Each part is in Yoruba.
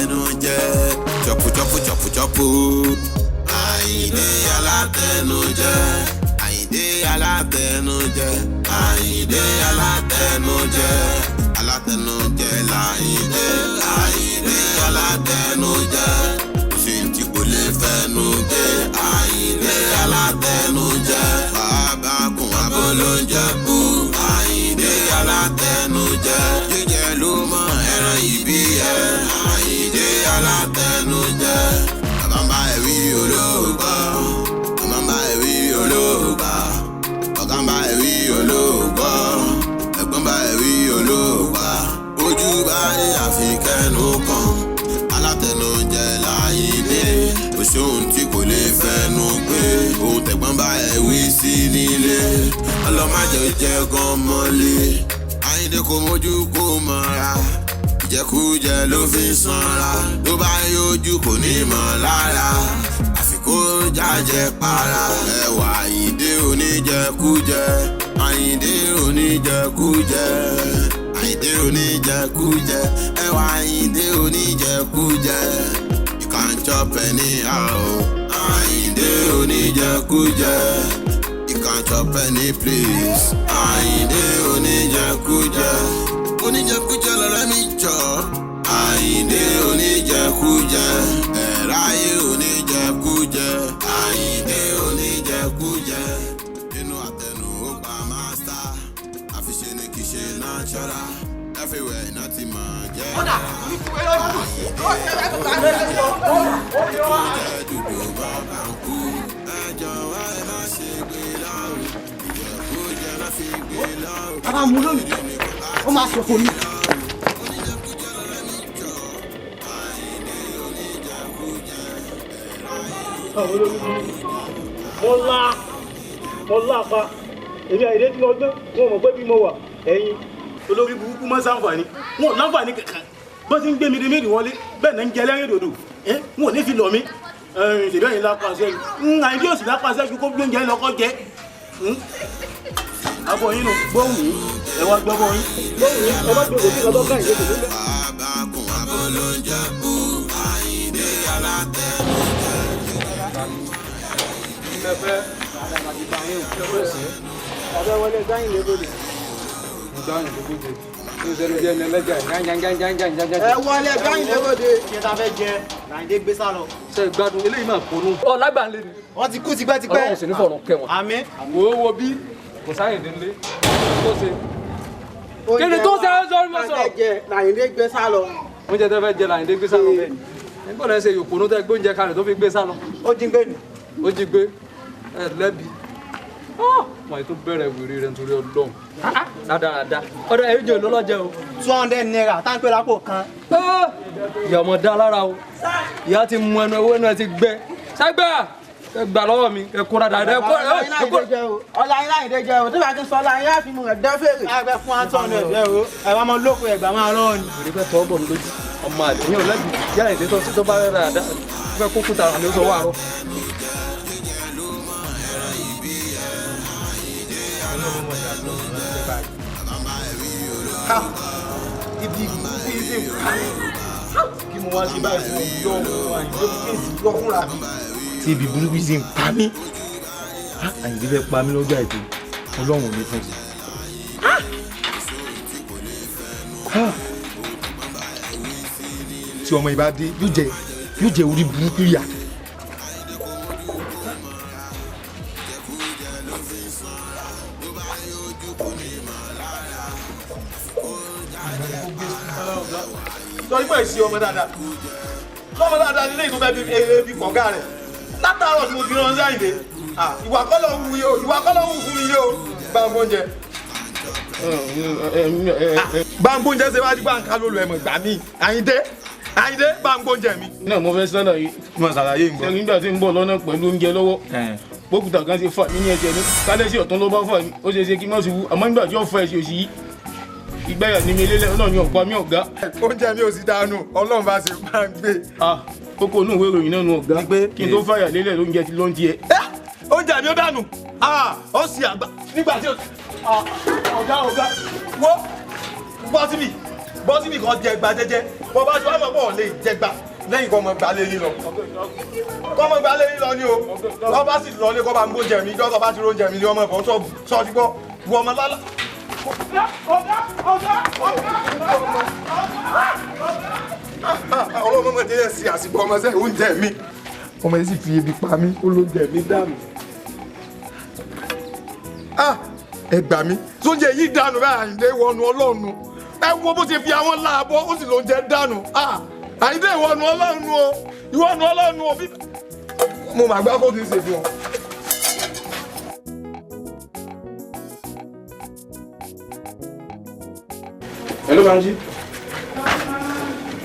Alátẹnujẹ, chọpù chọpù chọpù chọpù. Àyìndé alátẹnujẹ, Àyìndé alátẹnujẹ, Àyìndé alátẹnujẹ, alátẹnujẹ làyìndé, Àyìndé alátẹnujẹ, kò sí tí kò lè fẹnu gbé, Àyìndé alátẹnujẹ, bàbá kún abolóúnjẹ kú, Àyìndé alátẹnujẹ, jíjẹ ló mọ ẹran ìbí ẹ, Àyìndé alátẹnujẹ, bàbá ń bá ẹ wí olóògbà, màmá ń bá ẹ wí olóògbà, ọ̀gá ń bá ẹ wí olóògbà, ẹ̀gbọ́n bá ẹ wí olóògbà, ojú bá rí àfikẹ́nu kan, alátẹnujẹ láyìndé, kò sóhun tí kò lè fẹnu gbé, ohun tẹ̀gbọ́n bá ẹ wí sí nílé, ọlọ́màjẹ jẹ́ gan mọ́lé, Àyìndé kò mójú kó mọ́ra, ìjẹkújẹ ló fi ń sanra, tó bá yójú kò ní mọ̀ lára, àfi kó jájẹ para, ẹwà Àyìndé oníjẹkújẹ, Àyìndé oníjẹkújẹ, Àyìndé oníjẹkújẹ, ẹwà Àyìndé oníjẹkújẹ, you can chop anyhow, Àyìndé oníjẹkújẹ, you can chop any place, Àyìndé oníjẹkújẹ, oníjẹkújẹ lọ̀rẹ́ mi jọ, Àyìndé oníjẹkújẹ, ẹ̀ráyé oníjẹkújẹ, Àyìndé oníjẹkújẹ, inú àtẹnu ó pa mástá, àfiṣe ni kì í ṣe natural, everywhere iná ti máa jẹ́. Ìjẹkújẹ dúdú bàbá ń kú, ẹ jọ̀wọ́ ẹ má ṣe gbé lọ́rùn, ìjẹkújẹ má fi gbé lọ́rùn. Bàbá mu lónìí, ó máa ṣòfò ni. Mo la mo la pa èmi àyèdè tí mo gbọ́n, wọn mọ̀ pé bí mo wà ẹ̀yin olórí burúkú máa ń ṣàǹfààní, wọn ò láǹfààní kankan, bó ti ń gbé mi dé méjì wọlé bẹ́ẹ̀ náà ń jẹ lẹ́rìn dòdò, wọn ò ní fi lọ̀ mí ṣèbí ẹ̀yin lápá sẹ́yìn àyìndé òsì lápá sẹ́yìn kó gbóúnjẹ lọ́kọ́ jẹ abọ́ yín nù gbóhùn yín ẹ wá gbọ́ bọ́ yín gbóhùn yín ẹ má gbé òkú lọ́dọ́ káyìn lóko nílẹ̀. Bàbá kún abolóúnjẹ kú, Àyìndé alátẹnujẹ. Bàbá wọlé gbáyìn lébòdè. Ẹ wọlé gbáyìn lébòdè. Kí n ta fẹ́ jẹ, Àyìndé gbé sá lọ. Ṣe gbádùn eléyìí máa ponú. Ọ lágbàlẹ ni. Wọ́n ti kú tipẹ́tipẹ́. Ọlọ́run sì ní fọ̀rọ̀ kẹ́ wọn. Àmín. Wo wo bí kò sáyìndé ńlé tó ṣe. Kí ni tó ṣe ẹ sọ ní mo sọ. Oúnjẹ jẹ Àyìndé gbé sá lọ. Oúnjẹ tẹ fẹ́ jẹ làyìndé gbé sá lọ bẹ́ẹ̀ ni. Nígbà tó ń ṣe yòpònú tẹ gbóúnjẹ kalẹ̀ tó fi gbé sá lọ. Ó jí gbé ni. Ó jí gbé ẹ lẹ́bi. Wọ́n tó bẹ̀rẹ̀ wèrè rẹ̀ nítorí Ọlọ́run. Dáadáa. Ọ̀dọ̀ ẹ̀ jẹ́ olólọ́jẹ́ o. 200 naira tá ń pè lápò kan. Ìyá ọmọ dá lára o. Ìyá ti mú ẹnu ewé náà ti gbẹ. Sẹ́gbẹ́ ẹ gbà lọ́wọ́ mi ẹ kóra dáadáa ẹ kó ẹ kó. Ọlá yín Láyìndé jẹ o, tí bá ti sọ ọlá yín á fi mu rẹ̀ dán fèrè. Ẹ fẹ́ fún 200 jẹ o, ẹ wá mọ lóko ẹ̀gbà máa rán ni. Wèrè fẹ́ tọ́ bọ̀ mi lójú. Ọmọ àlè yín ò lẹ́bi. Ìyá Àyìndé tó tó bá rẹ̀ dáadáa fẹ́ kó kúta àmì ó sọ wà rọ. Ibi ibi ibi kí mo wá ṣe báyìí fún ọ yọ Àyìndé kí n sì lọ fúnra mi. Tí ibi burúkú sì ń pa mí, Àyìndé fẹ́ pa mí lọ́jọ́ àìpé, Ọlọ́run ò ní fún sí. Tí ọmọ ìbá dé yóò jẹ orí burúkú yà. Sọ ipò èsì ọmọ dáadáa lọ́mọ dáadáa nílé ìtọ́ bẹ́ẹ̀ bí ebi kọ̀ọ̀gá rẹ̀ látàárọ̀ tí mo fi ránṣẹ́ Àyìndé, ìwà kọ́ ló ń wù yìí o, ìwà kọ́ ló ń wù fún mi yìí o, gbàngbóúnjẹ. Gbàngbóúnjẹ ṣe wá di gbàǹkà lólu ẹ̀mọ̀ gbà mí Àyìndé, Àyìndé gbàngbóúnjẹ mi. Náà mo fẹ́ ṣàlàyé. Mo ṣàlàyé nǹkan. Nígbà tí ń bọ̀ lọ́nà pẹ̀lú oúnjẹ lọ́wọ́, bókútà kan ṣe fà mí ní ẹsẹ̀ ní kálẹ́sì ọ̀tún ló bá fà mí, ó ṣe é ṣe kí n má ṣubú, àmọ́ nígbà tí ó fa ẹsẹ̀ òsì yìí ìgbáyà ni mi lélẹ̀, Ọlọ́run yóò pa mí ọ̀gá. Oúnjẹ mi ò sì dànù, Ọlọ́run bá ṣe máa ń gbé. Kókó inú ìwé ìròyìn náà nu ọ̀gá, kí n tó fàyà lélẹ̀ lóúnjẹ ti lóúnjẹ. Oúnjẹ mi ó dànù, ó sì àgbà nígbà tí ọ̀gá ọ̀gá wo bọ́ síbi Bọ́ síbi kan jẹ gba jẹ́jẹ́. Bọ́ bá ṣe wá mọ̀ pọ̀ lè jẹ gba lẹ́yìn kọ́ mọ̀ gbà lé yín lọ. Kọ́ mọ̀ gbà lé yín lọ ni o. Kọ́ bá sì lọlé kọ́ bá ń gbóúnjẹ mi. Ìjọ́ tó bá ti róúnjẹ mi ni ọmọ ìbọn sọ ti gbọ́. Wọ ọmọ lálá. Ọlọ́mọ mọ̀ jẹ́ sí àsìkò ọmọ sẹ́ oúnjẹ mi. Ọmọ yìí sì fi ebi pa mí, ó lóúnjẹ mi dànù. Ẹ gbà mí, sóúnjẹ yìí dànù báyìí Àyìndé wọnú Ọlọ́run. Ẹ wo bó ṣe fi àwọn láàbọ̀, ó sì lóúnjẹ dànù. Àyìndé ìwọnú Ọlọ́run o, ìwọnú Ọlọ́run o. Mo mà gbá kó kí n ṣe fún ọ. Hello Banji.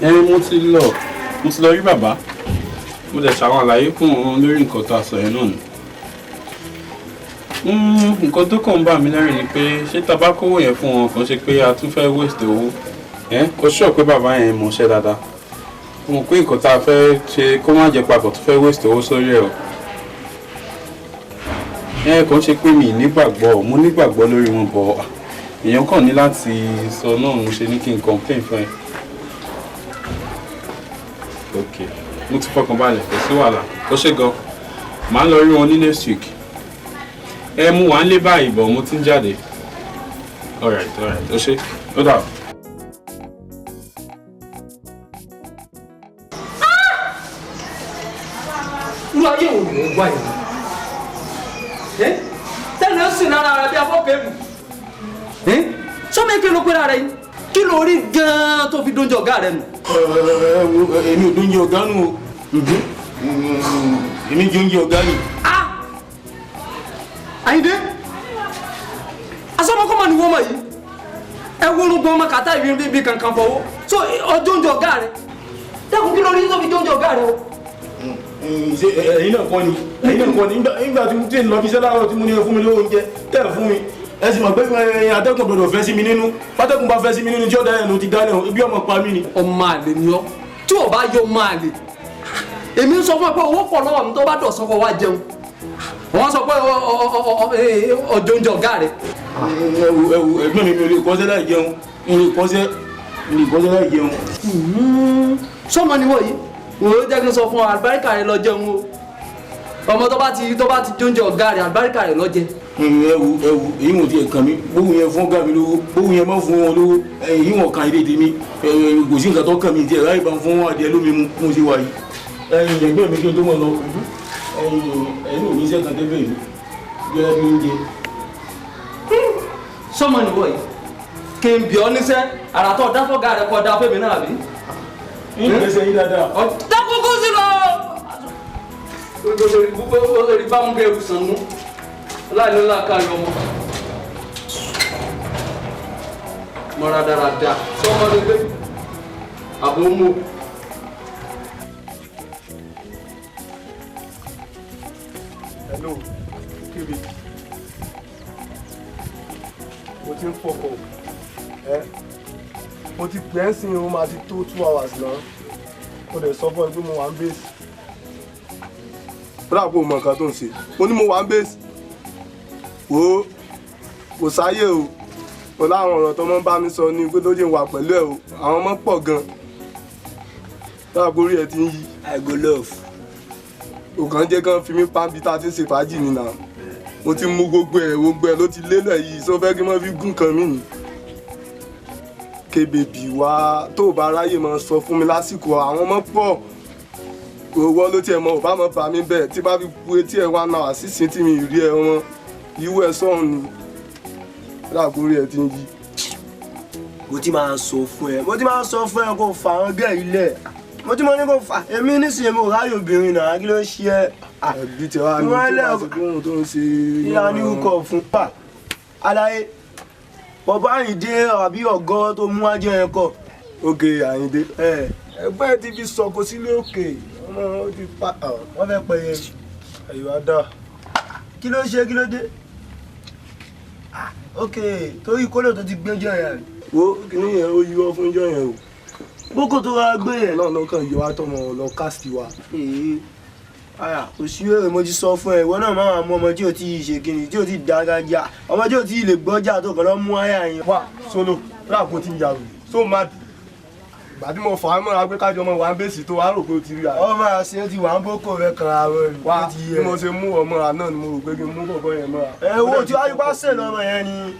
Mo ti lọ rí bàbá. Mo dẹ̀ ṣàwọn àlàyé fún wọn lórí nǹkan tó a sọ yẹn náà ni. Nǹkan tó kàn ń bà mí lẹ́rìn ni pé ṣé tá bá kówó yẹn fún wọn kàn ṣe pé a tún fẹ́ waste owó. Ó sọ pé bàbá yẹn mọṣẹ́ dáadáa. Mo mọ̀ pé nǹkan tá a fẹ́ ṣe kó má jẹ́ papọ̀ tó fẹ́ waste owó sórí ẹ̀ o. Kàn ṣe pé mi nígbàgbọ́, mo nígbàgbọ́ lórí wọn bọ̀. Èèyàn kàn ní láti sọ náà mo ṣe ní kí n complain fún ẹ. Ok, mo ti fọkàn balẹ̀, kò sí wàhálà, ó ṣe gan. Màá lọ rí wọn ní next week. Mú wà ń lé báyìí bọ̀, mo ti ń jáde. Alright, ó ṣe, ó dà. Irú ayé wo ni mo wá yìí? Tẹ́lẹ̀ ó sì lára rẹ̀ bí afọ́kẹ́ mu. Sọ́mọ eke ló pera rẹ̀ yìí, kí ló rí gan-an tó fi dóúnjẹ ọ̀gá rẹ̀ nù? Èmi ò dóúnjẹ ọ̀gá nù o. Èmi jẹ oúnjẹ ọ̀gá nù. Àyìndé, asọ́mọkọ́mọ ni wọ́n mọ̀ yìí. Ẹ wúrú gbọ́n ọmọ kàtá ìbí bí kankan fọwọ́. So ọjọ́ oúnjẹ ọ̀gá rẹ̀. Dákun kí ló rí tó fi dóúnjẹ ọ̀gá rẹ̀ o? Ṣé ẹ̀yin náà kọ́ ni? Ẹ̀yin náà kọ́ ni? Nígbà tí ń lọ fi iṣẹ́ láàárọ̀ tí mo ní ẹ fún mi lówó oúnjẹ, tẹ́ ẹ fún mi. Ẹ sì mọ̀ pé atẹ́kùn gbọdọ̀ fẹ́ sí mi nínú. Fátẹ́kùn bá fẹ́ sí mi nínú tí ó dáná ẹnu ti dáná ibi ọmọ pa mí ni. Ọmọ àlè ni ọ́, tí ò bá yọ ọmọ àlè. Èmi ń sọ fún ẹ pé owó pọ̀ lọ́wọ́ mi tó bá dọ̀sán kó wá jẹun. Wọ́n sọ pé ọjọ́ oúnjẹ ọ̀gá rẹ̀. Ẹ wo ẹ̀gbọ́n mi mi ò lè kọ́ṣẹ́ láì jẹun. Mi ò lè kọ́ṣẹ́ láì jẹun. Sọ́mọ ni wọ́n yìí, wò ó jẹ́ kí n sọ fún ọ, àlùbáríkà rẹ lọ jẹun o. Ọmọ tó bá ti jóúnjẹ ọ̀gá rẹ̀, àlùbáríkà rẹ lọ jẹ. Ẹ wo èyí wọn ti kàn mí, bóun yẹn fún ọ̀gá mi lówó, bóun yẹn má fún wọn lówó, èyí wọn kàn ilé tèmi, kò sí nǹkan tó kàn mí tiẹ̀ láì bá fún adìẹ lómi mu mo ṣe wà yìí. Ẹ̀yin ẹ̀gbọ́n mi kí n tó mọ̀ lọ, ẹ̀yin ò ní iṣẹ́ kan tẹ́fẹ̀ yìí, gẹ́gẹ́ bí oúnjẹ. Sọ́mọ nìwọ yìí, kí n bì ọ́ níṣẹ́, àrà tó dáfọ́gà rẹ̀ kọ́ da fẹ́mi náà bí. Ìgbésẹ̀ yín dáadáa. Dákúkú sí lọ. Olórí bá mú kẹrù sànú. Láìní ńlá kárí ọmọ. Mọ rádaràda sọmọ lè gbé. Àbò mú. Hello, Kébé. Mo ti ń fọkọ̀. Mo ti pè é sí o máa ti tó 2 hours náà. Mo dẹ̀ sọ fún ẹ pé mo wà ń bèsì. Ó dàbò mọ nǹkan tó ń ṣe. Mo ní mo wà ń bèsì. Wo kò sáyé o. Mo láwọn ọ̀rọ̀ tó mọ́ ń bá mi sọ ní pé ló jẹ́ wà pẹ̀lú ẹ̀ o. Àwọn ọmọ pọ̀ gan-an. Ó dàbò orí ẹ ti ń yí. I go love. Òkàn jẹ́ kán fi mí pa bí tá a ti ń ṣe fàájì ni nà. Mo ti mú gbogbo ẹ̀ ló ti lélẹ̀ yìí. Sọ fẹ́ kí n má fi gún kan mí ni. Kébèbí wá tó bá ráyè máa sọ fún mi lásìkò àwọn ọmọ pọ̀ owó ló tiẹ̀ mọ ò bá mọ bà mí bẹ́ẹ̀ tí bá fi ku etí ẹ̀ 1 hour sísìn tí mi rí ẹ wọn ìwú ẹ sọ̀hún ni láàbórí ẹ ti ń yí. Mo ti máa sọ fún ẹ, mo ti máa sọ fún ẹ kó fà àwọn gẹ́ ilẹ̀, mo ti mọ ní kó fà èmi nísìnyí mo ráyè obìnrin náà kí ló ń ṣe ẹ. Ẹbí tí wàá ní tí wàá ti gbóhùn tó ń ṣe. Ìlànà ìwúkọ̀ fún pa aláyé. Bọ̀bá Àyìndé àbí ọ̀gọ́ tó mú wájú ẹ̀ kọ. Òkè Àyìndé. Ẹgbẹ́ ti fi sọ̀kò sílé òkè. Ọmọ ó ti pa. Wọ́n fẹ́ pẹ̀ yẹn. Àyíwá dà. Kí ló ṣe kí ló dé? Ok, torí kóló tó ti gbé jọ yẹn. Wo kíní yẹn ó yíwọ́ fún jọ yẹn o. Bókò tó ra gbé yẹn. Náà ló kàn yọ wá tọmọ lọ káàsì wa. Aya, kò sí èrè mo ti sọ fún ẹ, ìwọ náà máa mú ọmọ tí o ti ṣe kíni, tí o ti dágájá, ọmọ tí o ti lè gbọ́jà tó kàn lọ mú aya yẹn. Wá solo, ráàpọ̀ ti ń yàrá, so mad. Ìgbà tí mo fà á mọ́ra pé kájọ ọmọ wa ń bèsì tó wá rò pé o ti rí àná. Ọmọ àṣẹ ti wà ń bókò rẹ kan àwọn èrò. Wá bí mo ṣe mú ọmọ rà náà ni mo rò pé kí n mú bọ̀bọ̀ yẹn mọ́ra. Ẹ wo tí wàá yípa sè lọ́mọ yẹn ni.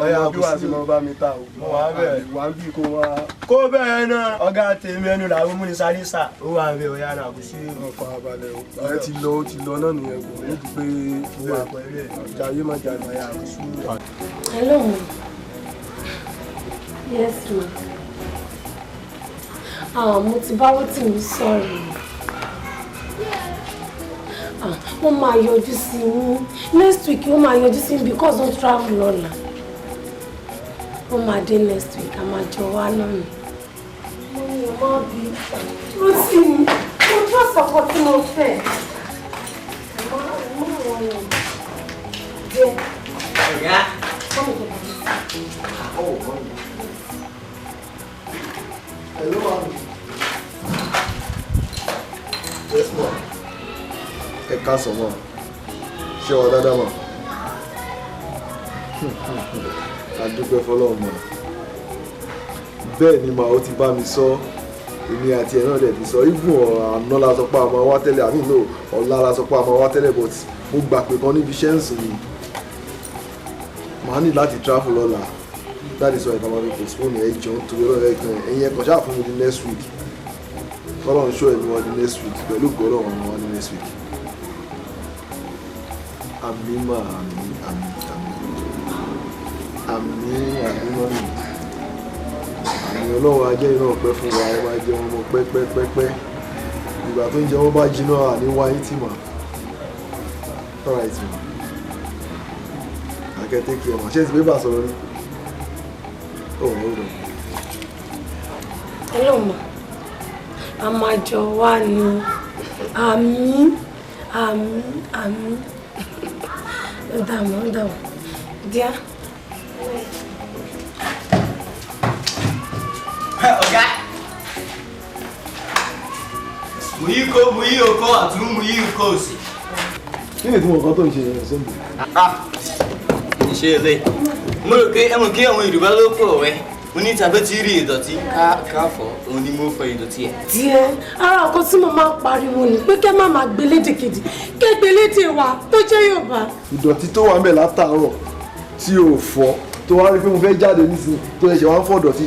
Ọ̀yà bí wàá ṣe mọ bá mi ta o. Mo wà bẹ́ẹ̀. Wà ń bí kó wá. Kó bẹ́ẹ̀ náà ọ̀gá tèmi ẹnu làwọn múni sáré sà ó wà bẹ́ẹ̀ ọ̀yà náà kò sí. Ọkọ̀ abalẹ̀ o. Ẹ ti lọ ó ti lọ náà nìyẹn kò ní ti pé mo wà pẹ̀lú ẹ̀. Jayé má jayé. Ọ̀yà kò sí. Hello, ma. Yes, ma. Ah, mo ti bá Rótìmí sọ̀rọ̀. Ah, wọ́n máa yọjú sí yín. Next week wọ́n máa yọjú sí yín because wọ́n travel lọ́la. Wọ́n máa dé next week, a máa jọ wá náà ni. Mo ní o má bí Rótìmí, mo trust ọkọ tí mo fẹ́. Má wọ́n yàn. Jẹ́. Ọ̀gá. Come and get me. Oh, hello, ma'am. Yes, ma'am. Ẹ káàsán, ma'am. Ṣé wà dáadáa, ma'am? A dúpẹ́ fọlọ́run, ma'am. Bẹ́ẹ̀ ni màá ó ti bá mi sọ, èmi àti ẹ̀ náà dẹ̀ ti sọ, even àná la sọ pé a máa wá tẹ́lẹ̀, àmì no, ọ̀la la sọ pé a máa wá tẹ́lẹ̀, but mo gbà pé kan níbi iṣẹ́ ń sìn ni. Màá ní láti travel lọ́la. That is why I'm having postpone ẹ jọ̀ọ́ nítorí Ọlọ́run ẹ kan ẹ̀yin ẹ̀kan ṣáà fún mi ní next week. Kọ́lọ́run ṣó ẹ̀mí wa ní next week pẹ̀lú gbọ́dọ̀ wọn wá ní next week. Àmì mà àmì àmì àmì àmì àmì mọ́mì. Àmì Ọlọ́run ajẹ́ iná ọ̀pẹ fún wa ẹ máa jẹun ọmọ pẹ́pẹ́pẹ́pẹ́. Ìgbà tó ń jẹun bá jiná àní wáyé tì mà. All right ma. Àkẹ́ take care ma. Ṣé ti bébà sọ̀rọ̀ ni? Oh, hold on. Hello, ma. A máa jọ wá ní àmì àmì àmì. Ó dà mọ́, ó dà mọ́. Díà. Ọ̀gá. Mú yí kó mú yí okó àtún mú yí kó òsì. Kí ni ìtumọ̀ nǹkan tó ń ṣe yẹn sọ́ndé? Ṣé ilé? Mo rò pé ẹ mọ̀ kí àwọn Yorùbá ló pọ̀ wẹ́. Mo ní tàbí tí rí ìdọ̀tí káfọ́ òun ni mo fọ ìdọ̀tí ẹ̀. Díẹ̀, ara ọkọ tí mo máa ń pariwo ni pé kẹ́ má máa gbé lédè kejì, kẹ́ gbé lédè wa tó jẹ́ Yorùbá. Ìdọ̀tí tó wà ń bẹ̀ látàárọ̀ tí o fọ̀ tó wá rí pé mo fẹ́ jáde nísìnyí tó ṣẹ̀ṣẹ̀ wá ń fọ̀ dọ̀tí.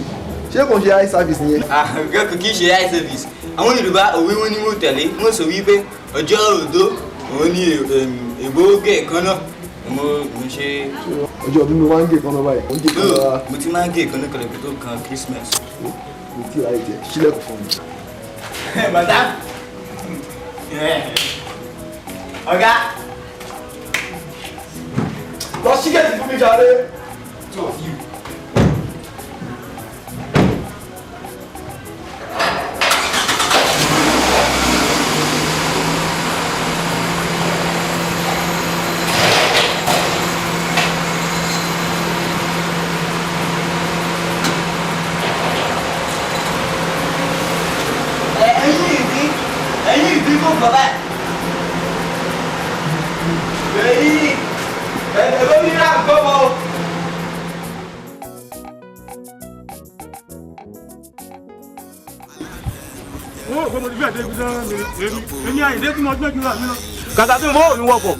Ṣé kò ń ṣe eye service nìyẹn? Àgọ́ kò kí ń ṣe eye service. Àwọn Yorùbá òwe wọn ni mo tẹ̀lé, wọ́n sọ wípé ọjọ́ òdo òun ni ègbó gé kan náà. Mo ń ṣe. Ọjọ́ ọdún mi máa ń gé kan náà báyìí. Mo ń gé kan náà. Mo ti máa ń gé kan náà kọlẹ̀ kó tó kan Christmas. Mi ti ráyè jẹ, ṣílẹ̀kùn fún mi. Madam. Ọ̀gá. Lọ ṣí gẹ̀ẹ́tì fún mi jàre. Two of you. Èmi Àyìndé tí mo gbé jù lọ mi lọ. Kàkà tí mo fọwọ́ mi wọkọ̀,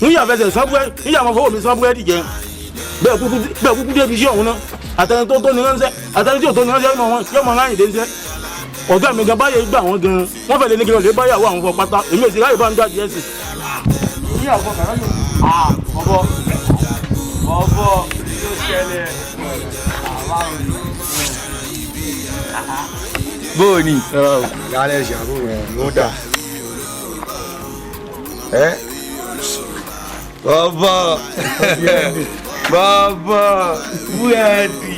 ń yà fẹsẹ̀ sán búrẹ́dì, ń yà mọ fọwọ́ mi sán búrẹ́dì jẹ. Bẹ́ẹ̀ kúkú débi iṣẹ́ òun náà. Àtẹni tó tó ní ránṣẹ́, àtẹni tí ò tó ní ránṣẹ́ yóò mọ Àyìndé ń ṣẹ́. Ọ̀gá mi gan báyé gbà wọ́n gan. Wọ́n fẹ́ lé ní kí lọ lè báyàwó àwọn fọ pátá. Èmi ò sì ráyè bá ń jáde ẹ̀sìn. Bọ̀bọ̀ bọ̀bọ̀ ló ṣẹlẹ̀. Bóò ni. Yálẹ̀ ṣàbùrù ẹ̀ ló dà. Ẹ́ bọ̀bọ̀ bọ̀bọ̀ búrẹ́dì.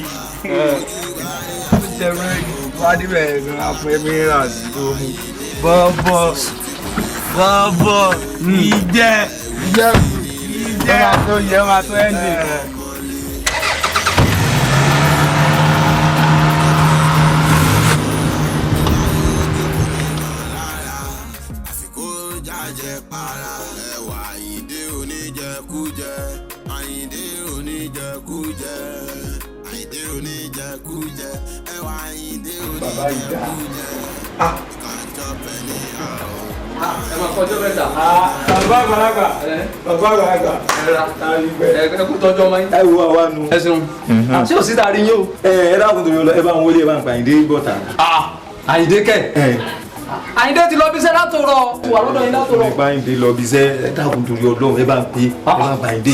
Ṣé búrẹ́dì wá débẹ̀ ẹ̀sìn afẹ́ mìíràn sí tó mú. Bọ̀bọ̀ bọ̀bọ̀ ìjẹ́ Ìjẹ́ ìjẹ́ máa tó yẹ máa tó ẹ́ndì. Àyìndé oníjẹkújẹ, Àyìndé oníjẹkújẹ, ẹwà Àyìndé. Bàbá yìí dá. Ẹ máa kọjọ́ mẹ́ta. Bàbá àgbàlagbà. Bàbá àgbàlagbà. Ẹ kú tọ́jú ọmọ yín. Ẹ wo àwa nu. Ẹ ṣeun. Ṣé o sì ta rí yín o? Ẹ dákun torí ọlọ, ẹ bá ń wọlé, ẹ bá ń pa Àyìndé gbọ́ta. Àyìndé kẹ̀. Àyìndé ti lọ bí iṣẹ́ látòrọ̀. Wà lọ́dọ̀ yín látòrọ̀. Ẹ bá Àyìndé lọ bí iṣẹ́, ẹ dákun torí Ọlọ́run, ẹ bá ń pè, ẹ bá ń pa Àyìndé.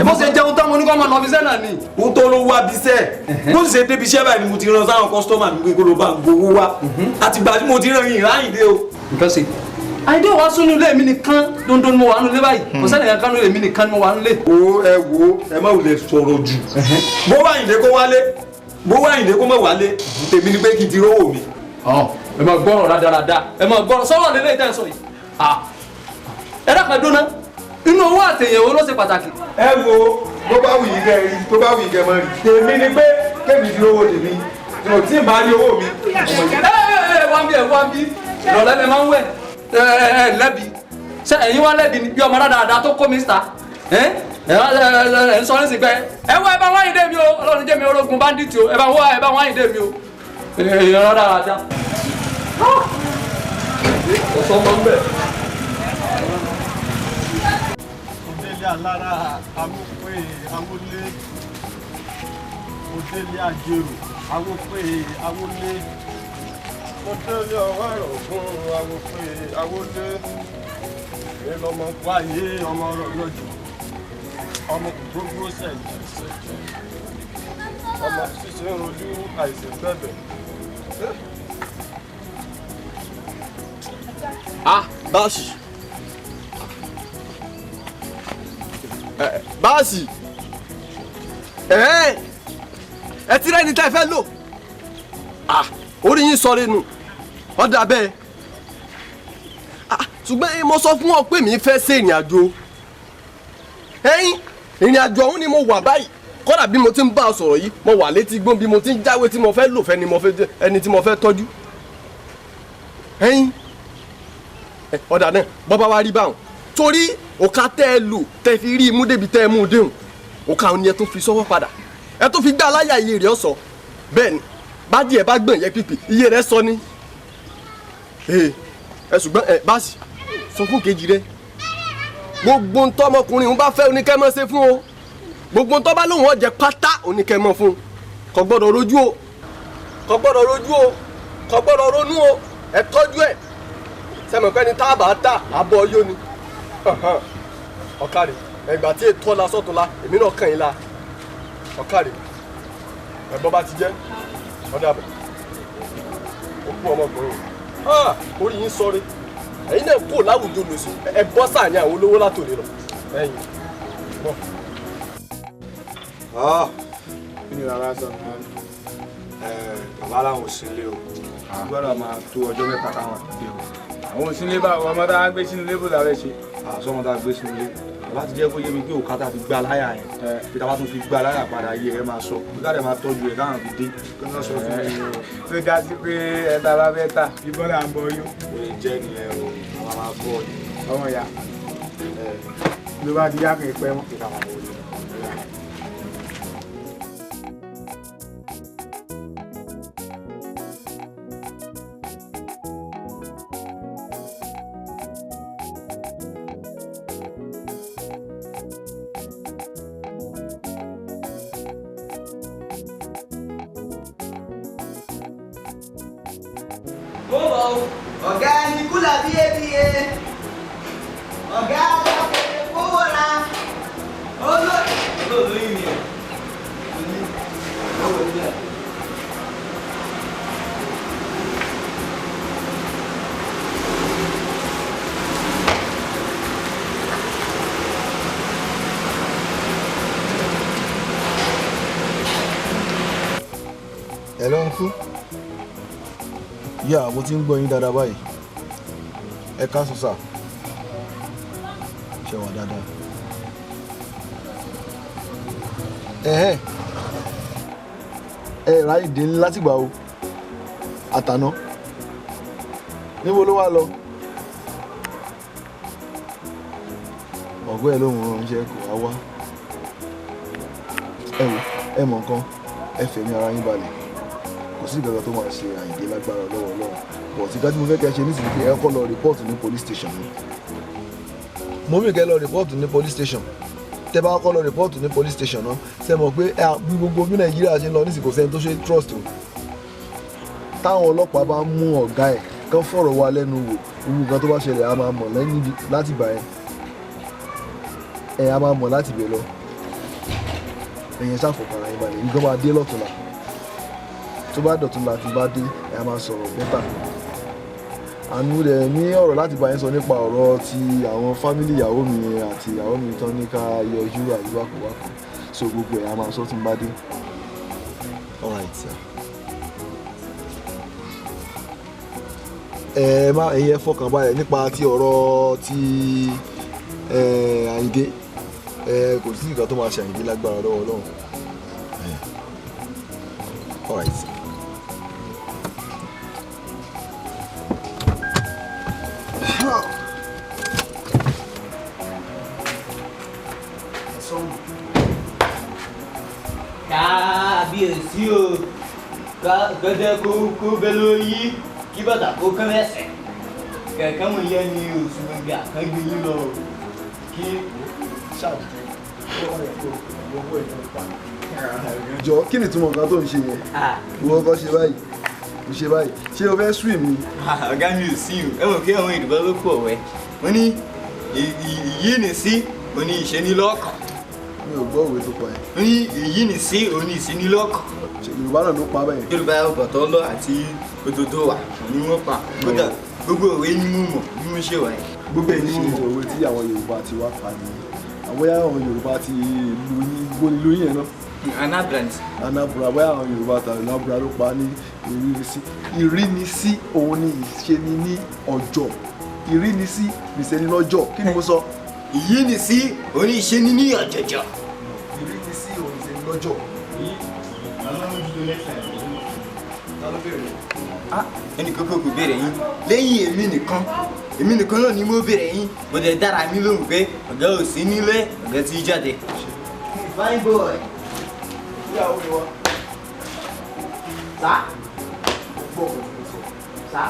Bó ṣe jẹun tán mo ní kó máa lọ bí iṣẹ́ náà ni. Ó tó ló wá bí iṣẹ́. Bó ṣe débi iṣẹ́ báyìí ni mo ti rán sáwọn kọ́sítọ́mà mi pé kó ló bá ń gbowó wá. Àtìgbà tí mo ti rán yìí ráyìndé o. Nǹkan ṣe. Àyìndé wàá sún nílé mi nìkan dandan ni mo wà nílé báyìí. Kò sẹ́ni kankan nílé mi nìkan ni mo wà nílé. O ẹ wo, ẹ má wulẹ̀ sọ̀rọ̀ jù. Bó wá Àyìndé kó wálé, bó wá Àyìndé kó má wálé, tèmi ni pé kí n ti rówó mi. Ẹ máa gbọ́rọ̀ rádaràda, ẹ máa gbọ́rọ̀ sọ́rọ̀ lélẹ́ ìtẹ́ sọ yìí. Ẹ dákun dúná, inú owó àtẹ̀yẹ̀wò ló ṣe pàtàkì. Ẹ wo, bó bá wù yín kẹ́ rí, bó bá wù yín kẹ́ mọ́ rí. Tèmi ni pé kémi ti rówó tèmi, mo tí ì máa rí owó mi. Ẹ wá ń bí, ẹ wá ń bí, ìrọ̀lẹ́ lẹ máa ń wẹ̀, ẹ lẹ́bi. Ṣé ẹ̀yin wá lẹ́bi ni bí ọmọ rádaràda tó kó mi síta? Ẹ ẹ ń sọ ní sìgbẹ́. Ẹ wá, ẹ bá wá Àyìndé mi o, Ọlọ́run jẹ́ mi orógun báńdíìtì o, ẹ bá wá, ẹ bá wá Àyìndé mi o. Èèyàn rádaràda. Kò sọ ọmọ ń bẹ̀. Òdélé alára awópé awólé, òdélé àjèrò awópé awólé, òdélé ọwọ́ ẹ̀rọ̀gún awópé awólé, èlọmọ wáyé ọmọ ọ̀rọ̀ lọ́jọ́, ọmọ gbogbo sẹ̀jẹ̀ sẹ̀jẹ̀, ọmọ ṣíṣe ń rojú àìsàn bẹ̀bẹ̀. Báàsì. Báàsì. Ẹ ti rẹ́ni tẹ́ ẹ fẹ́ lò. Orí yín sọ lẹ́nu. Wọ́n dà bẹ́ẹ̀. Ṣùgbọ́n mo sọ fún ọ pé mi fẹ́ ṣe ìrìn àjò. Ẹ̀yin, ìrìn àjò ọ̀hún ni mo wà báyìí. Kódà bí mo ti ń bá ọ sọ̀rọ̀ yìí, mo wà létí gbọ́n bí mo ti ń jáwé tí mo fẹ́ lò fẹ́ ni mo fẹ́ ẹni tí mo fẹ́ tọ́jú. Ẹ̀yin, ọ̀dà náà bọ́bá wa rí báwọn torí òka tẹ́ ẹ lò tẹ́ fi rí imú débi tẹ́ ẹ mú un déhùn, òka òun ni ẹ tún fi sọ́wọ́ padà, ẹ tún fi gbá aláyà iye rẹ̀ ọ̀sọ̀. Bẹ́ẹ̀ ni bádìí ẹ bá gbọ̀n yẹ pípì iye rẹ̀ sọ ni. Ẹ ṣùgbọ́n ẹ báàsì sọ fún kejì rẹ, gbogbo ntọ́ ọmọkùnrin òun bá fẹ́ oníkẹ́ mọ́ ṣe fún o, gbogbo ntọ́ bá lóun ọ̀jẹ̀ pátá oníkẹ́ mọ́ fún, kò gbọ́dọ̀ rojú o, kò gbọ́dọ̀ rojú o, kò gbọ́dọ̀ ronú o, ẹ tọ́jú ẹ̀. Sẹ́mi pé ní tá a bá tà abọ́ yó ni. Ọ̀kàrẹ̀ ẹgbà tí ètò ọ̀la sọ̀tún la èmi náà kàn yín la. Ọ̀kàrẹ̀ ẹ̀bọ́n bá ti jẹ́ ọ̀dà bẹ̀. Ó kú ọmọkùnrin. Orí yín sọre. Ẹ̀yin náà kò láwùjọ lòsì. Ẹ bọ́ sáà ní àwọn olówó látòlè lọ. Ẹ̀yin bọ̀. Kí ni bàbá sọ? Bàbá làwọn ò sí ilé o. Gbọ́dọ̀ máa tó ọjọ́ mẹ́ta káwọn dé o. Àwọn òsínlé bá ọmọ tá a gbé sínú ilé bó la fẹ́ ṣe. Àsọmọ tá a gbé sínú ilé, bàbá ti jẹ́ kó yé mi pé òkà tá a fi gbá láyà yẹn, bí tá a bá tún fi gbá láyà padà yé ẹ máa sọ, bí káàdì máa tọ́jú ẹ káwọn fi dé kí wọ́n sọ fún mi. Tó já sí pé ẹ tá a bá fẹ́ tà bí bọ́lá ń bọ yó. Kò lè jẹ́ nìyẹn o, àwọn máa bọ̀ ọ́. Ọmọ ìyá ló bá ti yá kì í pẹ́ mọ́. Ọ̀gá ni kúlà bíyebíye, ọ̀gá kówó ra, olóyún mi ẹ̀. Hello, uncle. Yeah, mo ti ń gbọ́ yín dáadáa báyìí. Ẹ káàsán sà. Ṣé wà dáadáa? Ẹ̀hẹ́n. Ẹ ráyè dé látìgbà o. Àtàná. Níbo ló wá lọ? Ọ̀gọ́ ẹ̀ lóhùn ránṣẹ́ kò wá wá. Ẹ wò, ẹ mọ̀ nǹkan, ẹ fẹ̀mí ara yín balẹ̀. Kò sí nǹkan tó máa ṣe Àyìndé lágbára lọ́wọ́ Ọlọ́run. But nǹkan tí mo fẹ́ kẹ́ ṣe nísìnyí pé ẹ kọ́ lọ rìpọ́ọ̀tù ní police station ni. Mo mì kẹ́ lọ rìpọ́ọ̀tù ní police station. Tẹ́ bá kọ́ lọ rìpọ́ọ̀tù ní police station náà, ṣe mọ̀ pé bí gbogbo bí Nàìjíríà ṣe ń lọ nísìnyí kò sẹ́ni tó ṣe trust o. Táwọn ọlọ́pàá bá mú ọ̀gá ẹ̀ kán fọ̀rọ̀ wa lẹ́nu wò, gbogbo nǹkan tó bá ṣẹlẹ̀ a máa mọ̀ lẹ́yìn láti gbà yẹn. Ẹ a máa mọ̀ láti bẹ̀ lọ. Ẹ̀yẹn ṣàfọ̀kàrà yín balẹ̀, nǹkan máa dé lọ́tùnla. Tó bá dọ̀túnla tí bá dé, ẹ a máa sọ̀rọ̀ bẹ́tà. Àánú rẹ̀ ní ọ̀rọ̀ láti bá yín sọ nípa ọ̀rọ̀ ti àwọn fámìlì ìyàwó mi àti ìyàwó mi tán ní ká yọjú àyíwákòwákò. So gbogbo ẹ̀ a máa sọ tí n bá dé. All right, sir. Ẹ má ẹ̀yin ẹ fọkàn balẹ̀ nípa ti ọ̀rọ̀ ti Àyìndé. Kò sí nǹkan tó máa ṣe Àyìndé lágbára lọ́wọ́ Ọlọ́run. All right, sir. Kábíyèsí o, gẹ́gẹ́ kó bẹ́ lórí kí bàtà kó kán lẹ́sẹ̀. Kẹ̀kẹ́ mo yẹ ni oṣù gbẹ̀ngà kan gbé yín lọ kí. Jọ kí ni ìtumọ̀ nǹkan tó ń ṣe yẹn? Ìwọ kọ́ ṣe báyìí, ń ṣe báyìí, ṣé o fẹ́ swim ni? Ọ̀gá mi ò sí o, ẹ mọ̀ kí àwọn ìdìbò ló pọ̀ wẹ́. Wọ́n ní ìyínisí òní ìṣenilọ́kàn. Mi ò gbọ́ òwe tó pa ẹ̀. Wọ́n ní ìyínisí òní ìṣenilọ́kàn. Yorùbá náà ló pa bẹ́ẹ̀. Yorùbá Ọbàtálá àti Odùduwà ni wọ́n pa. Kódà gbogbo òwe ni mo mọ̀ bí mo ṣe wà yìí. Gbogbo ẹ̀ ní òwe tí àwọn Yorùbá ti wá pa nìyẹn. Àwọn bóyá àwọn Yorùbá ti ìlú yín gbóni lóyún yẹn náà. Anambra. Anambra bóyá àwọn Yorùbá tàbí Anambra ló pa ní ìrínisí. Ìrínisí òun ni ìṣeni ní ọjọ́. Ìrínisí nìṣeni lọ́jọ́. Kí ni mo sọ? Ìyínisí òun ni ìṣeni ní ọ̀jọ̀jọ̀. Ìrínisí òun ni ìṣeni lọ́jọ́. Ẹnì kankan kò béèrè yín lẹ́yìn èmi nìkan, èmi nìkan náà ni mo béèrè yín. Mo dẹ̀ dára mi lóhùn pé ọ̀gá ò sí nílé, ọ̀gá ti jáde. Fine boy. Ìyàwó mi wá. Sá. Gbọ́ ọ̀rọ̀ tí mo sọ. Sá.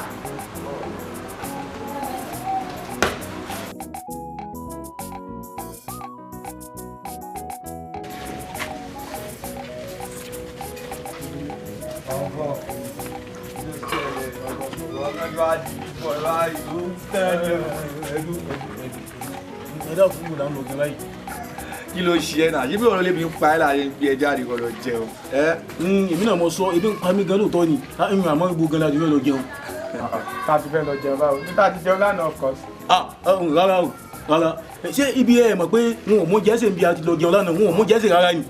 Kí ló ṣe ẹ náà? Ṣé bí ọ̀rọ̀ lè fi ń pa ẹ́ láàyè ń gbé ẹ jáde kó lọ jẹun? Èmi náà mo sọ, ebi ń pa mí gan lóòótọ́ ni, èmi àmọ́ ibo gan la ti fẹ́ lọ jẹun. Ta ti fẹ́ lọ jẹun báwo? Níta ti jẹun lánàá, of course. Rárá o, rárá. Ṣé ibi ẹ mọ̀ pé wọn ò mú jẹ́sẹ̀ bí a ti lọ jẹun lánàá, wọn ò mú jẹ́sẹ̀ rárá ni.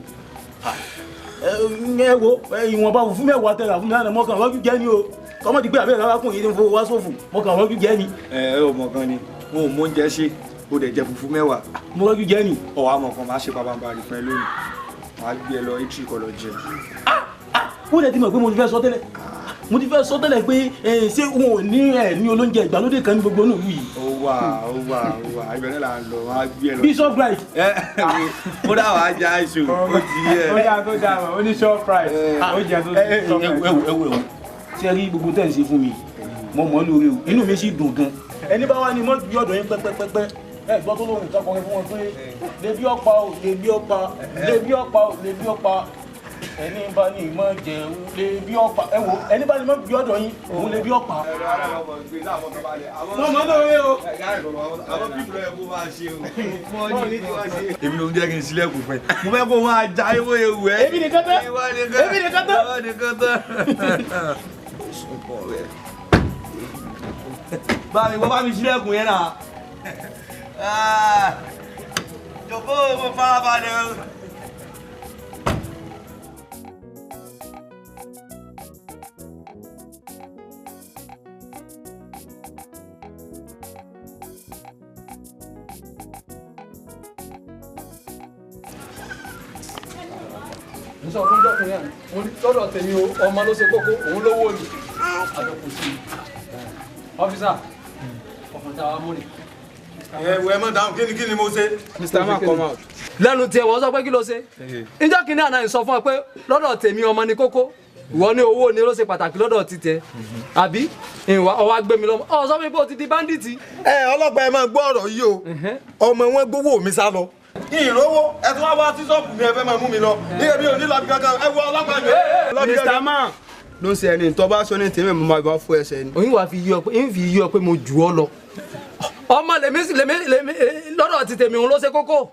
Ẹ wo ìwọ̀nba fún mẹ́wàá tẹ̀lá fún mi lánàá, mọ́kàn rọ́jú jẹ́ ni o. Kọ́mọ́ ti gbé àbẹ́rẹ́ rárá kùn yìí ní fowó wá sófò, mọ́kàn rọ́jú jẹ́ ni. Ẹ ò mọ̀ kan ni, wọn ò mú oúnjẹ ṣe, o dẹ̀ jẹ fùfú mẹ́wàá. Mo rọ́jú jẹ́ ni. Ọ̀wá mọ̀ kan máa ṣe pabambarì fún ẹ lónìí, wàá gbé ẹ lọ itri kó lọ jẹ. Ó dẹ̀ ti mọ̀ pé mo ti fẹ́ sọ tẹ́lẹ̀, mo ti fẹ́ sọ tẹ́lẹ̀ pé ṣé wọn ò ní ẹ̀ ní olóúnjẹ ìgbàlódé kan ní gbogbo inú ìlú yìí. Ó wà ó wà ó wà, ibẹ̀ náà là ń lọ, wàá gbé ẹ lọ. Bishop rice. Kódà wàá já iṣu, ó ti yẹ. Ó dáa tó dáa mọ̀, ó ní short price. Ó jẹ tó short price. Ẹ wo ẹ wo ṣe rí gbogbo tẹ́ ń ṣe fún mi, mo mọ̀ ọ́ lóore o, inú mi sì dùn gan. Ẹni bá wá ní mọ́ bí ọ̀dọ̀ yín pẹ́pẹ́pẹ́pẹ́, ẹ gbọ́ tó lóhùn ká kọrin fún wọn pé lèbi ọ̀pá o, lèbi ọ̀pá, lèbi ọ̀pá o, lèbi ọ̀pá, ẹni bá ní mọ́ jẹun lèbi ọ̀pá. Ẹ wo ẹni bá ní mọ́ bí ọ̀dọ̀ yín òun lèbi ọ̀pá. Mo mọ̀ ọ́ lóore o. Èmi ló ń jẹ́ kí n sílẹ̀kùn fún ẹ. Mo fẹ́ kó máa ja ewé ewu ẹ. Èmi nìkan tán. Èmi nìkan tán. Ìwọ nìkan tán. Bá mi wọ́n bá mi sílẹ̀kùn yẹn náà. Jọ̀bọ́ mo farabalẹ̀ o. N sọ fún jọkùnrin àná, mo ní lọ́dọ̀ tèmi o, ọmọ ló ṣe kókó, òun ló wò ní. Àjọkù sí i. Ọ́físà, ọkùnrin táwa mú ni. Ẹ wo ẹ mọ̀ dáhùn, kí ni mo ṣe? Mr. Man come out. Lẹ́nu tiẹ̀ wọ́n sọ pé kí ló ṣe? Níjọ́ kìíní àná yìí sọ fún ọ pé lọ́dọ̀ tèmi ọmọ ni kókó. Ìwọ ní owó ni ló ṣe pàtàkì lọ́dọ̀ títẹ, àbí ìwà ọwọ́ gbé mi lọ́mọ ọ sọ fún mi pé o ti di báńdíìtì. Ẹ ọlọ́pàá, ẹ máa gbọ́ ọ̀rọ̀ yìí o. Ọmọ wọn gbowó mi sá lọ. Ìrówó ẹ tún wá wá sí ṣọ́ọ̀bù mi, ẹ fẹ́ máa mú mi lọ. Ní èmi ò ní lọ́bì kankan, ẹ wọ ọlọ́pàá mi. Mr. Man ló ń ṣe ẹni tó bá sọ ní tèmi, mo máa gbọ́ fún ẹsẹ̀ ni. Òyìn wàá fi yí ọ pé ń fi yí ọ pé mo jù ọ lọ. Ọmọ lèmi sì lèmi lèmi lọ́dọ̀ ti tèmi, òun ló ṣe kókó,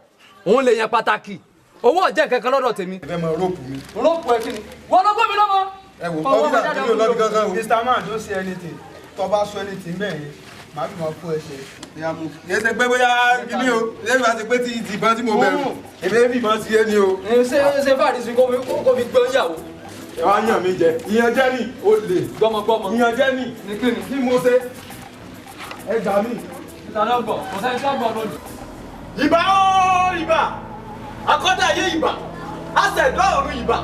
òun lè yẹn pàtàkì, owó ọ̀jẹ̀ kankan lọ́dọ̀ tèmi. Ẹ fẹ́ máa rope mi. Rope ẹ kí ni? Wọ́n ló gbọ́ mi lọ́mọ. Ẹ wò ọ́fíìsà, èmi ò lọ́bì kankan o. Mr. Man ló ṣe anything tó bá sọ anything bẹ́ẹ̀ yẹn, màá fi máa fún ẹsẹ̀. Kì í ṣe pé bóyá kíní o, lẹ́yìn bá ti pé ti ìbọn tí mo bẹ̀rù, èmi ẹ fi ìbọn sí ẹni o. Ṣé fàdí sí kó fi gbọ́n yàwó. Ẹ wá yàn mí jẹ, ìyàn jẹ́ mi, o lè. Gbọ́mọgbọ́mọ. Ìyàn jẹ́ mi. Ní kíni? Kí mo ṣe? Ẹ gbà mí. Ìtàn ọgbọ̀n, kò sẹ́ni tí wọ́n gbọ́ lónìí. Ìbà ooo ìbà! Akọ́dá ayé ìbà! Aṣẹ̀dá ọ̀run ìbà!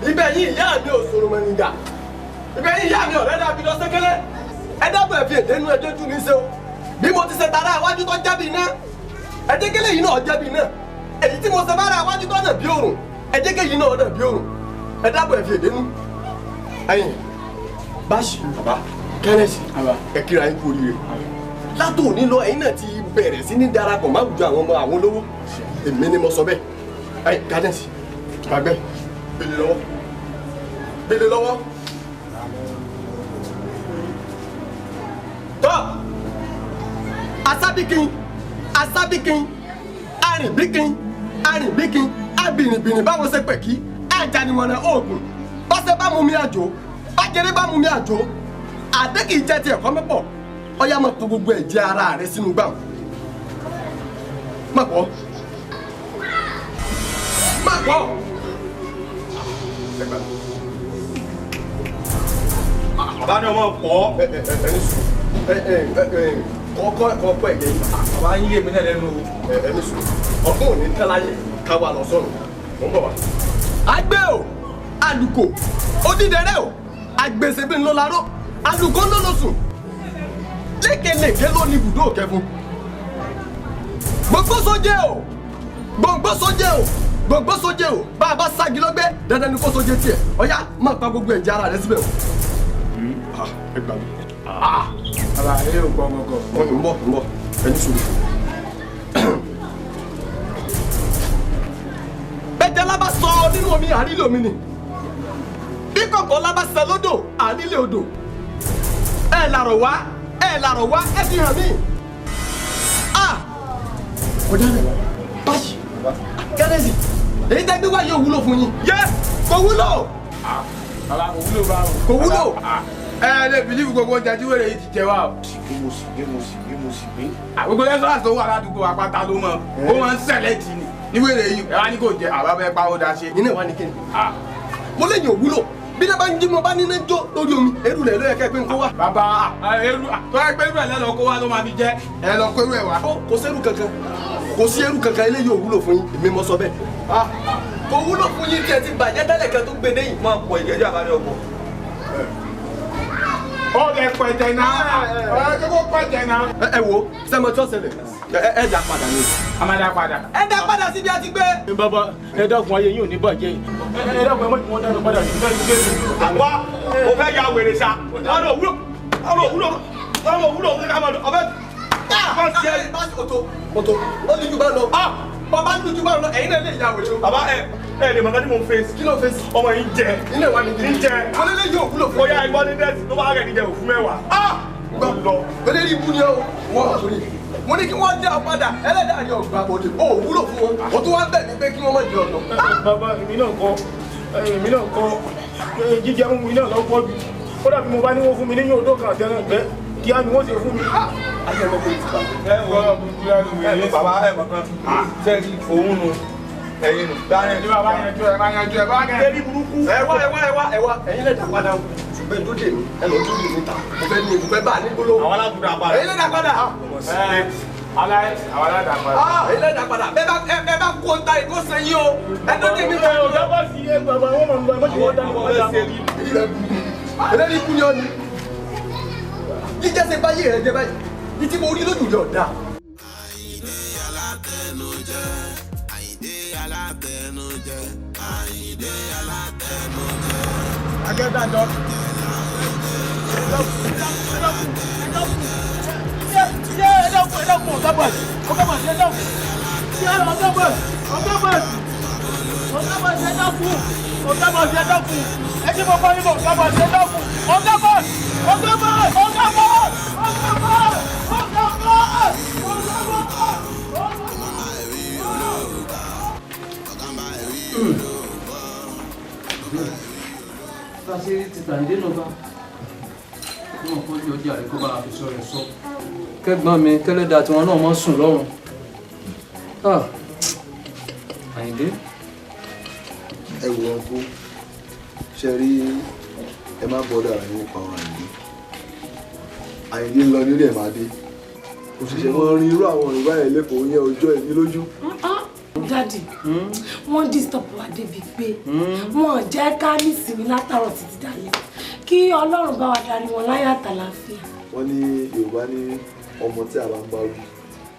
Ibẹ̀ yìí ìyá mi ò sọ̀rọ̀ mọ̀ nígbà. Ibẹ̀ yìí ìyá mi ọ̀rẹ́ dàbí lọ sẹ́kẹ́lẹ́. Ẹ dábọ̀ ẹ̀ fi èdè inú ẹjọ́ jù mí ṣe o. Bí mo ti ṣe tara iwájú tó jábì iná, ẹ̀jẹ̀kẹ́lẹ́ yìí náà jábì iná. Èyí tí mo ṣe bára iwájú tó nà bí òrùn, ẹ̀jẹ̀kẹ́ yìí náà nà bí òrùn. Ẹ dábọ̀ ẹ̀ fi èdè inú. Ẹ̀yin, Báṣì, Kẹ́rẹ́sì, ẹ kíra yín kú oríire. Látòní lọ, ẹ̀yin náà ti bẹ̀rẹ̀ sí ní darapọ̀ máwùjọ àwọn ọmọ àwọn olówó. Èmi ni mo sọ bẹ́ẹ̀. Ẹ̀yin, Kádẹ́sì, gbàgbẹ́, gbélé lọ́wọ́, gbélé lọ́wọ́. Tọ́ asábíkin, asábíkin, arìnbíkin, arìnbíkin, abìnìbìnì báwọn ṣe pẹ̀kí, àjànìmọ̀nà oògùn, bọ́sẹ̀ bá mú mi àjò, bájẹrẹ bá mú mi àjò, àdé kìí jẹ́ ti ẹ̀kọ́ mẹ́pọ̀, ọ̀yá máa kó gbogbo ẹ̀jẹ̀ ara rẹ sínú gbà. Má pọ̀. Má pọ̀. Bàbá ni ọmọ pọ̀. Ẹni sùn. Kọ́kọ́ kọ́kọ́ ẹ̀jẹ̀ yìí. Bàbá ń yé mi náà lẹ́nu o. Ẹni sùn. Ọ̀gbọ́n ò ní tẹ́láyé ká wà lọ sọ́run. Mo ń bọ̀ wá. Àgbẹ̀ o, àlùkò, odídẹrẹ́ o, àgbèsè bí ńlọ laró, àlùkò ńlọ lọ sùn. Lékelèké ló ní ibùdó òkẹfun. Gbogbo sójé o, gbogbo sójé o, gbogbo sójé o, bá a bá ságí lọ́gbẹ́, dandan ni kó sójé tiẹ̀. Ọ̀yá máa pa gbogbo ẹ̀jẹ̀ ara rẹ síbẹ̀ o. Ẹ gbà mí. Bàbá ilé ò gbọ́ ọmọkọ. Ń bọ̀ ń bọ̀, ẹni sùúrù. Bẹ́jẹ̀ lábá sọ nínú omi, àrílé omi ni. Bí kọ̀kọ́ lábá sẹ lódò, àrílé odò. Ẹ làrọ̀ wá, ẹ làrọ̀ wá, ẹ fi hàn mí. Kọjá rẹ̀, báyìí, kẹ́rẹ́sì, èyí tẹ́ gbé wá yóò wúlò fún yín. Yẹ, kò wúlò. Bàbá kò wúlò báwo. Kò wúlò. Ẹ lè bìlífù gbogbo oúnjẹ tí wèrè yìí ti jẹ wá o. Mo sì gbé, mo sì gbé, mo sì gbé. Gbogbo rẹ́sítọ́rà tó wà ládùúgbò àpáta ló mọ̀, ó máa ń sẹ̀lẹ̀ jì ní. Ní wèrè yìí, ẹ wá ní kò jẹ, àbá bẹ́ẹ̀ pa ó da ṣe. Iná wa ni kíni. Mo léyìn òwúlò. Bí náà bá ń jí mo bá níná jó lórí omi, eru rẹ̀ ló yẹ kẹ́ pé ń kó wá. Bàbá eru tó yẹ pé eru ẹ̀ lẹ́lọ́ kó wá ló máa fi jẹ́, ẹ lọ kó eru ẹ̀ wá. Kò sẹ́rù kankan, kò sí eru kankan, eléyìí ò wúlò fún yín, èmi mo sọ bẹ́ẹ̀. Kò wúlò fún yín tí ẹ ti bàjẹ́ tẹ́lẹ̀ kan tó gbé dé yìí. Máa pọ̀ ìgẹ́jọ́ àbájọ ọkọ̀. Ó lè pẹ̀jẹ̀ náà, ọ̀rẹ́ kókó pẹ̀jẹ̀ náà. Ẹ wo, sẹ́mo tí ó ṣẹlẹ̀, ẹ dá padà ni. A máa dá padà. Ẹ dá padà síbi a ti gbé. Bàbá, ẹ dákun, ayé yín ò ní bàjẹ́. Ẹ dákun, ẹ má jù wọ́n dáná padà sí ibi tí a ti gbé. Wá, o fẹ́ ya wèrè sa, ọ̀nà òwúlò, ọ̀nà òwúlò, ọ̀nà òwúlò, ọ̀fẹ́. Oto, oto, ó ní ju bá lọ. Bàbá ń dúdú bá lọ, ẹ̀yin náà lè ya wèrè o. Bàbá ẹ ẹ lè mọ̀ ká tí mo ń fèsì. Kí ló fèsì? Ọmọ yìí ń jẹ. Ilé wa ni kí ń jẹ. Olélé yóò wúlò fún mi. Bóyá ìbọn ní dẹ́sì tó bá rẹ̀ níjẹ òfin mẹ́wàá. Gbọ́ lọ. Olélé ibú ni ó wọ́n wà sórí. Mo ní kí wọ́n dá ọ padà, ẹlẹ́dàá ni ọ̀gbà bòde. Ó wúlò fún wọn. O tún wá bẹ̀ mí pé kí wọ́n má jẹ ọ̀nà. Bàbá, èmi náà kọ́, èmi náà kọ́, jíjẹ mímu iná lọ pọ̀ jù. Ó dàbí mo bá ní wọ́n fún mi ní yóò dókàn àtẹnà gbẹ́. Kí á ni wọ́n ṣe fún mi. Ẹ bàbá ẹ mọ̀ kan, sẹ́ẹ̀rì òun nu ẹ̀yin nu. Ní bàbá yanjú ẹ, bá yanjú ẹ, bá yanjú ẹ. Tẹ́lí burúkú. Ẹ wá, ẹ wá, ẹ wá, ẹ wá, ẹ̀yin lè dá padà o. Ṣùgbọ́n tó dè mí, ẹ lọ dúró mi ta. Mo fẹ́ ní mo fẹ́ bá a ní gbólóhùn. Àwọn aládùúgbò àpàdà. Ẹ̀yin lè dá padà. Àwọn aládùúgbò àpàdà. Ẹ̀yin lè dá padà. Bẹ́ẹ̀ bá kó ta ìkó sẹ́yìn o. Ẹ tó dè mí. Ẹ ọ̀gá bá sí ẹ bàbá wọn mọ̀ nípa ẹ má ṣe wọ́n dá padà. Eléyìí kú ni ọ ni. Jíjẹ́ ṣe báyé rẹ jẹ báyìí. Ní tí mo rí lójú rẹ ọ̀dà. Àyìndé alátẹnujẹ, Àyìndé alátẹnujẹ, Àyìndé alátẹnujẹ. Akẹ́dájọ́. Tàṣírí ti tàǹdé náà bá wọn kò ní ọjà rẹ kó bá fi sọ rẹ sọ. Kẹ́gbọ́n mi kẹ́lẹ́dà tiwọn náà mọ́ sùn lọ́rùn. Àyìndé. Ẹ wò wọn kú ṣe rí, ẹ má bọ́dọ̀ ara yín nípa ọ̀rọ̀ Àyìndé. Àyìndé ń lọ nílé ẹ̀ máa dé. Òṣìṣẹ́ mọ́ rin irú àwọn ọ̀rìn báyìí lẹ́kọ̀ọ́ yẹn ọjọ́ ẹ̀mí lójú. Daddy, wọ́n disturb wa débi pé wọ́n jẹ́ ká nísinmi látàrọ̀ títí dalẹ́, kí Ọlọ́run bá wa darí wọn láyọ̀ àtàlàáfíà. Wọ́n ní Yorùbá ní ọmọ tí a bá ń bá wí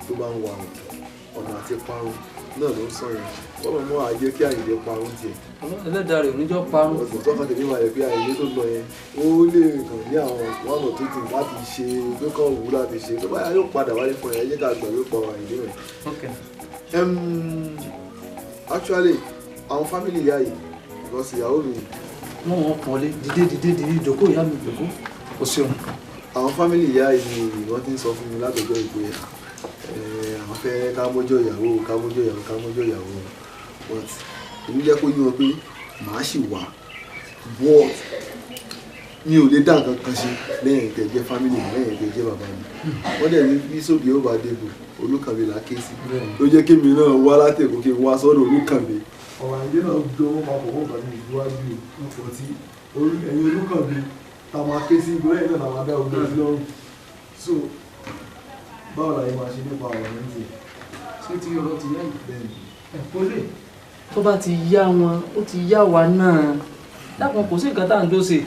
tó bá ń wà ọ̀nà àti parun náà ló ń sọ yẹn. Kọ́lọ̀ mọ́ àjẹ́ kí Àyìndé parun tiẹ̀. Ẹlẹ́dàá rẹ̀ ò ní jọ́ parun. Ọ̀sùn tọ́ka tèmi wà rẹ̀ pé Àyìndé tó lọ yẹn ó lè kàn ní àwọn one or two things láti ṣe tó kàn wù láti ṣe tó bá yá yóò padà wálé fún ẹ. Ẹ jẹ́ ká gbàgbé pa Àyìndé rẹ̀. Actually, àwọn family ìyá yìí because ìyàwó mi. Wọ́n pọ̀ lé dìde dìde dìde ìjókòó ìyá mi ìjókòó o ṣeun. Àwọn family ìyá yìí ni wọ́n ti ń sọ fún mi látọjọ́ ìpè àwọn fẹ́ ká mójó ìyàwó ká mójó ìyàwó ká mójó ìyàwó, but èmi jẹ́ kó yé wọn pé màá sì wà, but mi ò lè dá nǹkan kan ṣe lẹ́yìn tẹ́ jẹ́ family mi, lẹ́yìn tẹ́ jẹ́ bàbá mi. Wọ́n dẹ̀ ní bí sóbì ó bá débò Olúkànbí là ké sí, ló jẹ́ kí mi náà wá látẹ̀kọ́ kí n wá sọ́dọ̀ Olúkànbí. Ọ̀rọ̀ Àyìndé náà jọ wọ́n papọ̀ wọ́n gbàgbé ìwájú ọ̀pọ̀ tí ẹ̀yin Olúkànbí tá a máa ké sí ìgbóná yìí náà làwọn adá ogun sí lọ́rùn. So báwo la yẹ máa ṣe nípa ọ̀rọ̀ yẹn ti? Ṣé ti ọ̀rọ̀ ti yá yìí? Bẹ́ẹ̀ni. Ẹ̀kọ́ lè tó bá ti yá wọn ó ti yá wa náà. Dákun kò sí nǹkan tá à ń dó ṣe.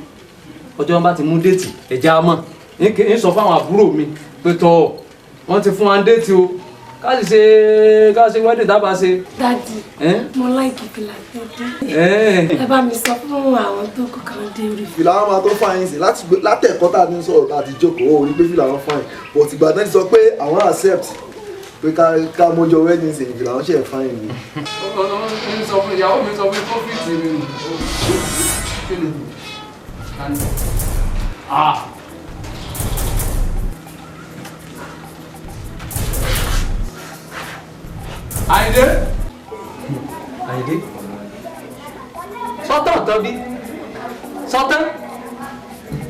Ọjọ́ wọn bá ti mú déètì ẹ̀já mọ̀. Ń sọ fáwọn àbúrò mi pé tọ́ wọ́n ti fún wa déètì o. Ká sì ṣe ká ṣe wedding tá a bá ṣe. Daddy, mo láìkí fìlà tẹ́tẹ́. Ẹ bá mi sọ fún àwọn tó kù kan dé orí. Fìlà wọn máa tó fàyín sí látẹ̀kọ́ tá a ti ń sọ̀rọ̀ tá a ti jókòó ó rí pé fìlà wọn fàyín, but ìgbà náà ti sọ pé àwọn accept pé ká mójọ wedding sí fìlà wọn ṣe fàyín ni. Ń sọ fún ìyàwó mi sọ fún kófìtì mi. Kí ni? Ah! Àyìndé. Àyìndé. Sọ́tàn ọ̀tán bí? Sọ́tàn?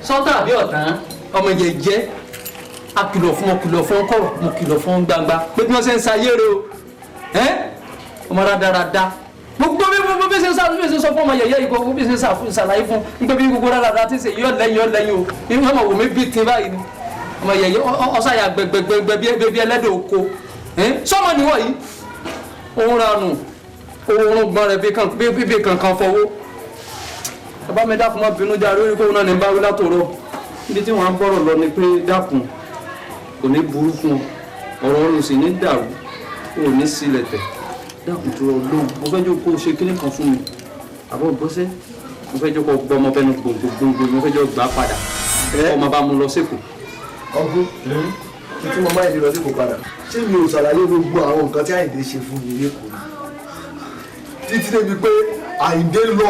Sọ́tàn àbí ọ̀tán? Ọmọ jẹjẹ. A kìlọ̀ fún ọ, kìlọ̀ fún ọ kọ̀rọ̀, mo kìlọ̀ fún ọ gbangba. Pé bí wọ́n ṣe ń sa ayé rẹ o. Ọmọ rádaràda. Gbogbo bí gbogbo bí ṣe ń sọ fún ọmọ yẹ̀yẹ́ yìí, gbogbo bí ṣe ń ṣàlàyé fún un pé bí gbogbo rádaràda ti ṣe yọ lẹ́yìn yọ lẹ́yìn o. Ìwọ́n ọmọ wò mí bí ti báyìí ni. Ọmọ yẹ̀yẹ́ ọ̀sáyà gbẹgbẹgbẹ bí ẹlẹ́dẹ̀ oko. Sọ́mọ nìwọ̀ yìí. Òun ranù òun gbọ́n rẹ̀ bí kankan fọwọ́. Bàbá mi dákun má bínú járe orí kóun náà ní bá wí látòrọ. Níbi tí wọ́n á bọ̀rọ̀ lọ ni pé dákun kò ní burú fún ọ, ọ̀rọ̀ ọ̀run sì ní dàrú, ò ní sílẹ̀ tẹ̀. Dákun tó rọ lóhùn, mo fẹ́ jọ kó o ṣe kíní kan fún mi. Àbọ̀ gbọ́sẹ́, mo fẹ́ jọ kó o gbọ́ ọmọ bẹnu gbòǹgbòǹgbò, mo fẹ́ jọ gbà á padà. Ọmọ bá mu lọ sékòó. Ọgún tí mo máa ń lọ sí kò padà. Ṣé mi ò ṣàlàyé gbogbo àwọn nǹkan tí Àyìndé ṣe fún mi lẹ́kọ̀ọ́ ni? Títí débi pé Àyìndé lọ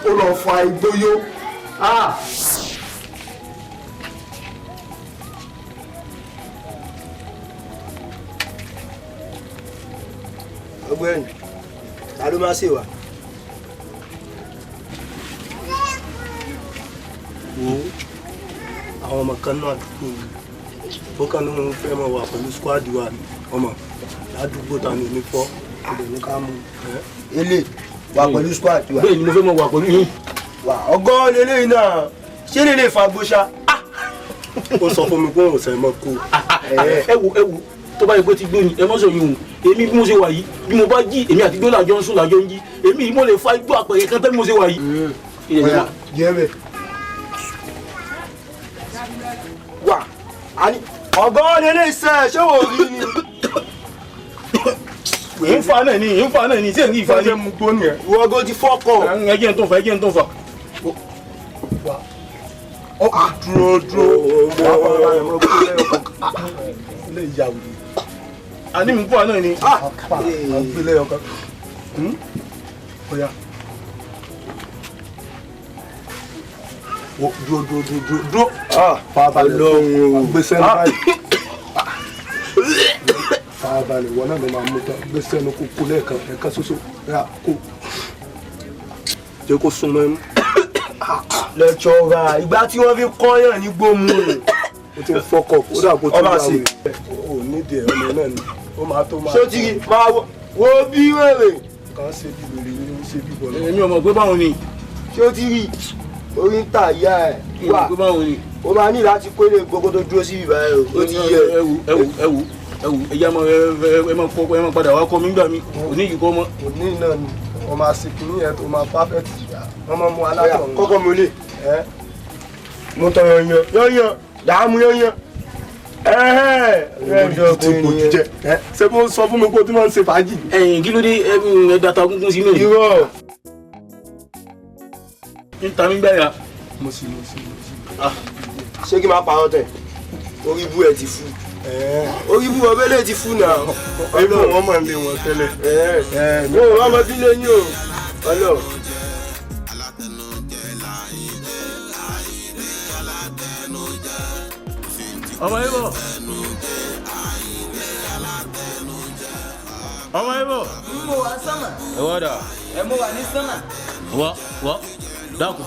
ó lọ fa igbó yó. Ọgbẹ́ni, ta ló máa ṣèwà? Wo àwọn ọmọ kan náà àdúgbò mi. Ó kàn ní òun fẹ́ mọ̀ wà pẹ̀lú squad wa ọmọ ládùúgbò ta ni omi fọ́ ọdẹ ní ká mú. Ele wà pẹ̀lú squad wa. Bẹ́ẹ̀ ni mo fẹ́ mọ̀ wà pẹ̀lú yín. Wà ọgọ́ lélẹ́yìn náà ṣé lè lè fa gbóṣá. Ó sọ fún mi pé òun ò sẹ́ mọ́ kó. Ẹ wo ẹ wo tó bá yẹ pé ti gbó ni ẹ mọ́ sọ yìí hùn èmi bí mo ṣe wà yìí bí mo bá jí èmi àti gbó làjọ ń sùn làjọ ń jí èmi mo lè fa igbó àpẹẹrẹ kan tẹ́ bí mo ṣe wà yìí. Ọ̀yà jẹ́ bẹ́ẹ̀. Wà ọgọ́ lélẹ́ iṣẹ́ ṣé wò rí ni. Ìfà náà ni ìfà náà ni ṣé ní ìfà ni. Ìfà mú gbó nìyẹn. Ìwọ gan ti fọ́kọ̀. Ẹ jẹ́ n tó fà ẹ jẹ́ n tó fà. Dúró dúró. Wà á fara mọ́ gbé lẹ́yọ̀ kan. Ilé ìyàwó. Àní mi pọ̀ náà ni. Gbé lẹ́yọ̀ kan. Ọ̀ya. Dúró dúró dúró dúró. Farabalẹ̀ lọ́rùn o. Gbé sẹ́nu báyìí. Farabalẹ̀ wọ náà ló máa mú tán. Gbé sẹ́nu kó kó lẹ́ẹ̀kan ẹ̀kan ṣoṣo. Rà kó. Jẹ́ kó súnmọ́ ẹmu. Lẹ́tọ̀ọ̀rà ìgbà tí wọ́n fi kọ́yàn ní gbómù. O ti ń fọkọ̀ kó dà kó tó yà wò. O nídìí ẹ̀ ọmọ náà ni. Ó máa tó máa. Ṣé o ti rí máa wo bí wèrè? Kàn ṣe bí wèrè ni ó ṣe bí bọ̀lọ̀. Èmi ò mọ̀ pé báwo ni. Ṣé o ti rí orí ń tà ìyá ẹ̀ wà? O máa ní láti kó ilé gbogbo tó dúró sí ibà ẹ̀ o. Ó ti yẹ. Ẹwù ẹwù ẹwù ẹwù ẹyà máa ẹ máa kọ ẹ máa padà wá kọ mí gbà mí. Òní yìí kọ́ mọ́. Òní náà ni o máa ṣe kìíní yẹn tó máa pàfẹ́tì. Wọ́n máa mú alátọ̀. Kọ́kọ́ mo lè. Mo tọ yanyan yanyan dààmú yanyan. Ṣé bó ń sọ fún mi pé o ti máa ń ṣe fàájì. Ẹ̀yin kí ló dé ẹ data gúngún sínú yìí. Irọ́. Ń ta mí gbẹ̀yà. Mo sì mo sì mo sì. Ṣé kí n máa parọ́ tẹ̀? Orí ibú ẹ̀ ti fú. Orí ibú ọbẹ̀ lè ti fú náà. Ebi wọn máa ń lé wọn tẹ́lẹ̀. Mi ò wá ọmọ bí lé yín o. Ọlọ́. Ọmọ Ibo. Ọmọ Ibo. Mo wà sánmà. Ẹ wọ́n dà. Ẹ mo wà ní sánmà. Wọ́ wọ́ dákun.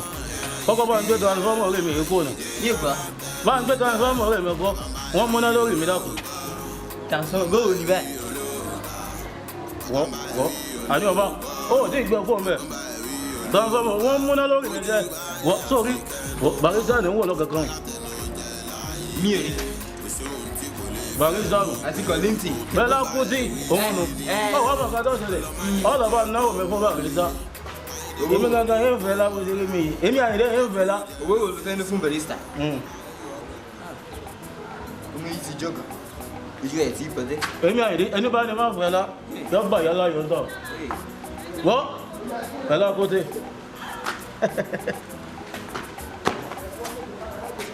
Kọ́kọ́ bá ń gbé transformer orí mi kó nà. Yípa. Bá ń gbé transformer orí mi kọ́. Wọ́n múná lórí mi dákun. Transformer bóò ní báyìí. Wọ́ wọ́ àní ọba ó ò tí ì gbé fóun bẹ́ẹ̀. Transformer wọ́n múná lórí mi jẹ́. Wọ́ sórí barista ni ń wò lọ́kàn kan. Mi ò rí. Barista nù. Àti Kọ́líńtì. Bẹ́lá Kútì òun nù. Ọwọ́ bàbá tó ṣẹlẹ̀. Ọ̀dọ̀ bá náwó mi fún barista. Èmi gangan yóò fẹ́ la bó ṣe rí mi yìí. Èmi Àyìndé yóò fẹ́ la. Owó wo ló fẹ́ ní fún barista? Omi yìí ti jọ̀gàn. Ojú ẹ̀ ti pẹ̀lẹ́. Èmi Àyìndé ẹni bá ní má fẹ́ la yọ bà yálà yóò tọ̀. Wọ́ Bẹ́lá Kútì.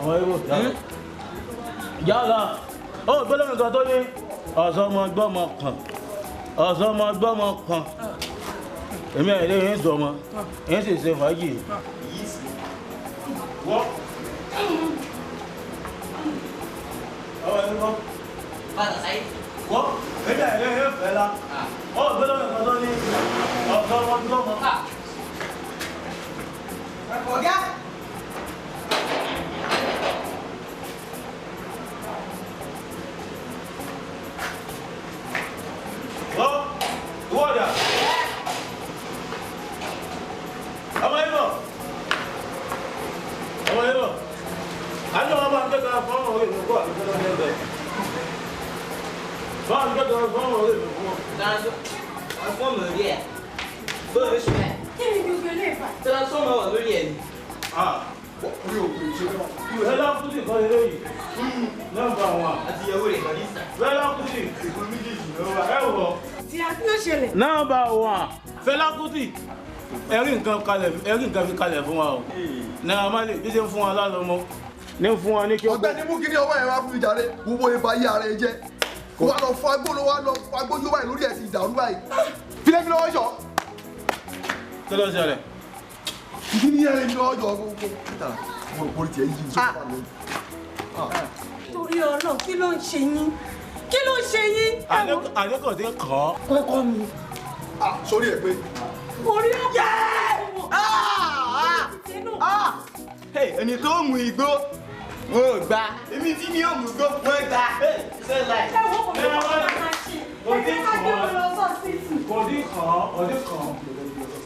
Àwọn Ibo yálà. Yálà ó gbọ́dọ̀ nǹkan tó ní ọ̀sọ́mọgbọ́mọ kan ọ̀sọ́mọgbọ́mọ kan èmi Àyìndé yẹn ń sọmọ yẹn sì ṣe fàájì. Wọ́ ọwọ́ ẹni kọ́. Wọ́ èmi Àyìndé yẹn fẹ́ la ó gbọ́dọ̀ nǹkan tó ní ọ̀sọ́mọgbọ́mọ. Ọ̀gá. Wọ́dà. Ọmọ Ibo. Ọmọ Ibo. Àní wọn bá ń gbé kan fún ọmọ orí mi kó àbí tó lọ́dẹ bẹ̀. Bá ń gbé kan fún ọmọ orí mi kó. Transformer orí ẹ̀. Bóyá oṣù ẹ̀. Kí ni gbogbo ilé ìfà? Transformer wà lórí ẹ̀ ni. Orí òkú ìṣe. Bẹ́lá Kútì kọ́ eré yìí. Nọ́mbà wọn. Àti ìyàwó rẹ̀ barista. Bẹ́lá Kútì. Ìbò méjèèjì ló wà. Ẹ wọ̀. Tí a kí ló ṣẹlẹ̀? Nọ́mbà wọn. Fẹlá Kútì. Ẹ̀rí nǹkan kalẹ̀ ẹ̀rí nǹkan fi kalẹ̀ fún wa o. Naira Marley bí ṣe ń fún wa lálọ́mọ. Ní fún wa ní kí ó. Ọ̀gbẹ́ni mú kí ni ọwọ́ ẹ̀ wá fún mi jàre gbogbo ìbá yí ara ẹ jẹ́ kó wá lọ fún agbó ló wá lọ fún agbó yóò báyìí lórí ẹ̀ ti dàrú báyìí filẹ̀ mi lọ́wọ́ jọ. Kí ló ṣẹlẹ̀? Kí ni yẹrẹ mi lọ́wọ́ jọ kó mo rò pórí tiẹ̀ yí mi sọ́kà lónìí. Torí Ọlọ́run kí ló ń ṣe yín? Kí ló ń ṣe yín? Àlékò tí ń kàn án. Kọ́kọ́ mi. Sórí ẹ̀ pé. Orí ọ̀pọ̀. Ẹni tó mú igbó wọn ò gbà. Èmi tí mi ò mú igbó wọn gbà. Ṣé láì? Ẹ wo kò ní wọ́n máa ṣe. Ẹ jẹ́ ká gbé wọn lọ sọ́ọ̀sìtì. Kò ní kàn án, kò ní kàn án.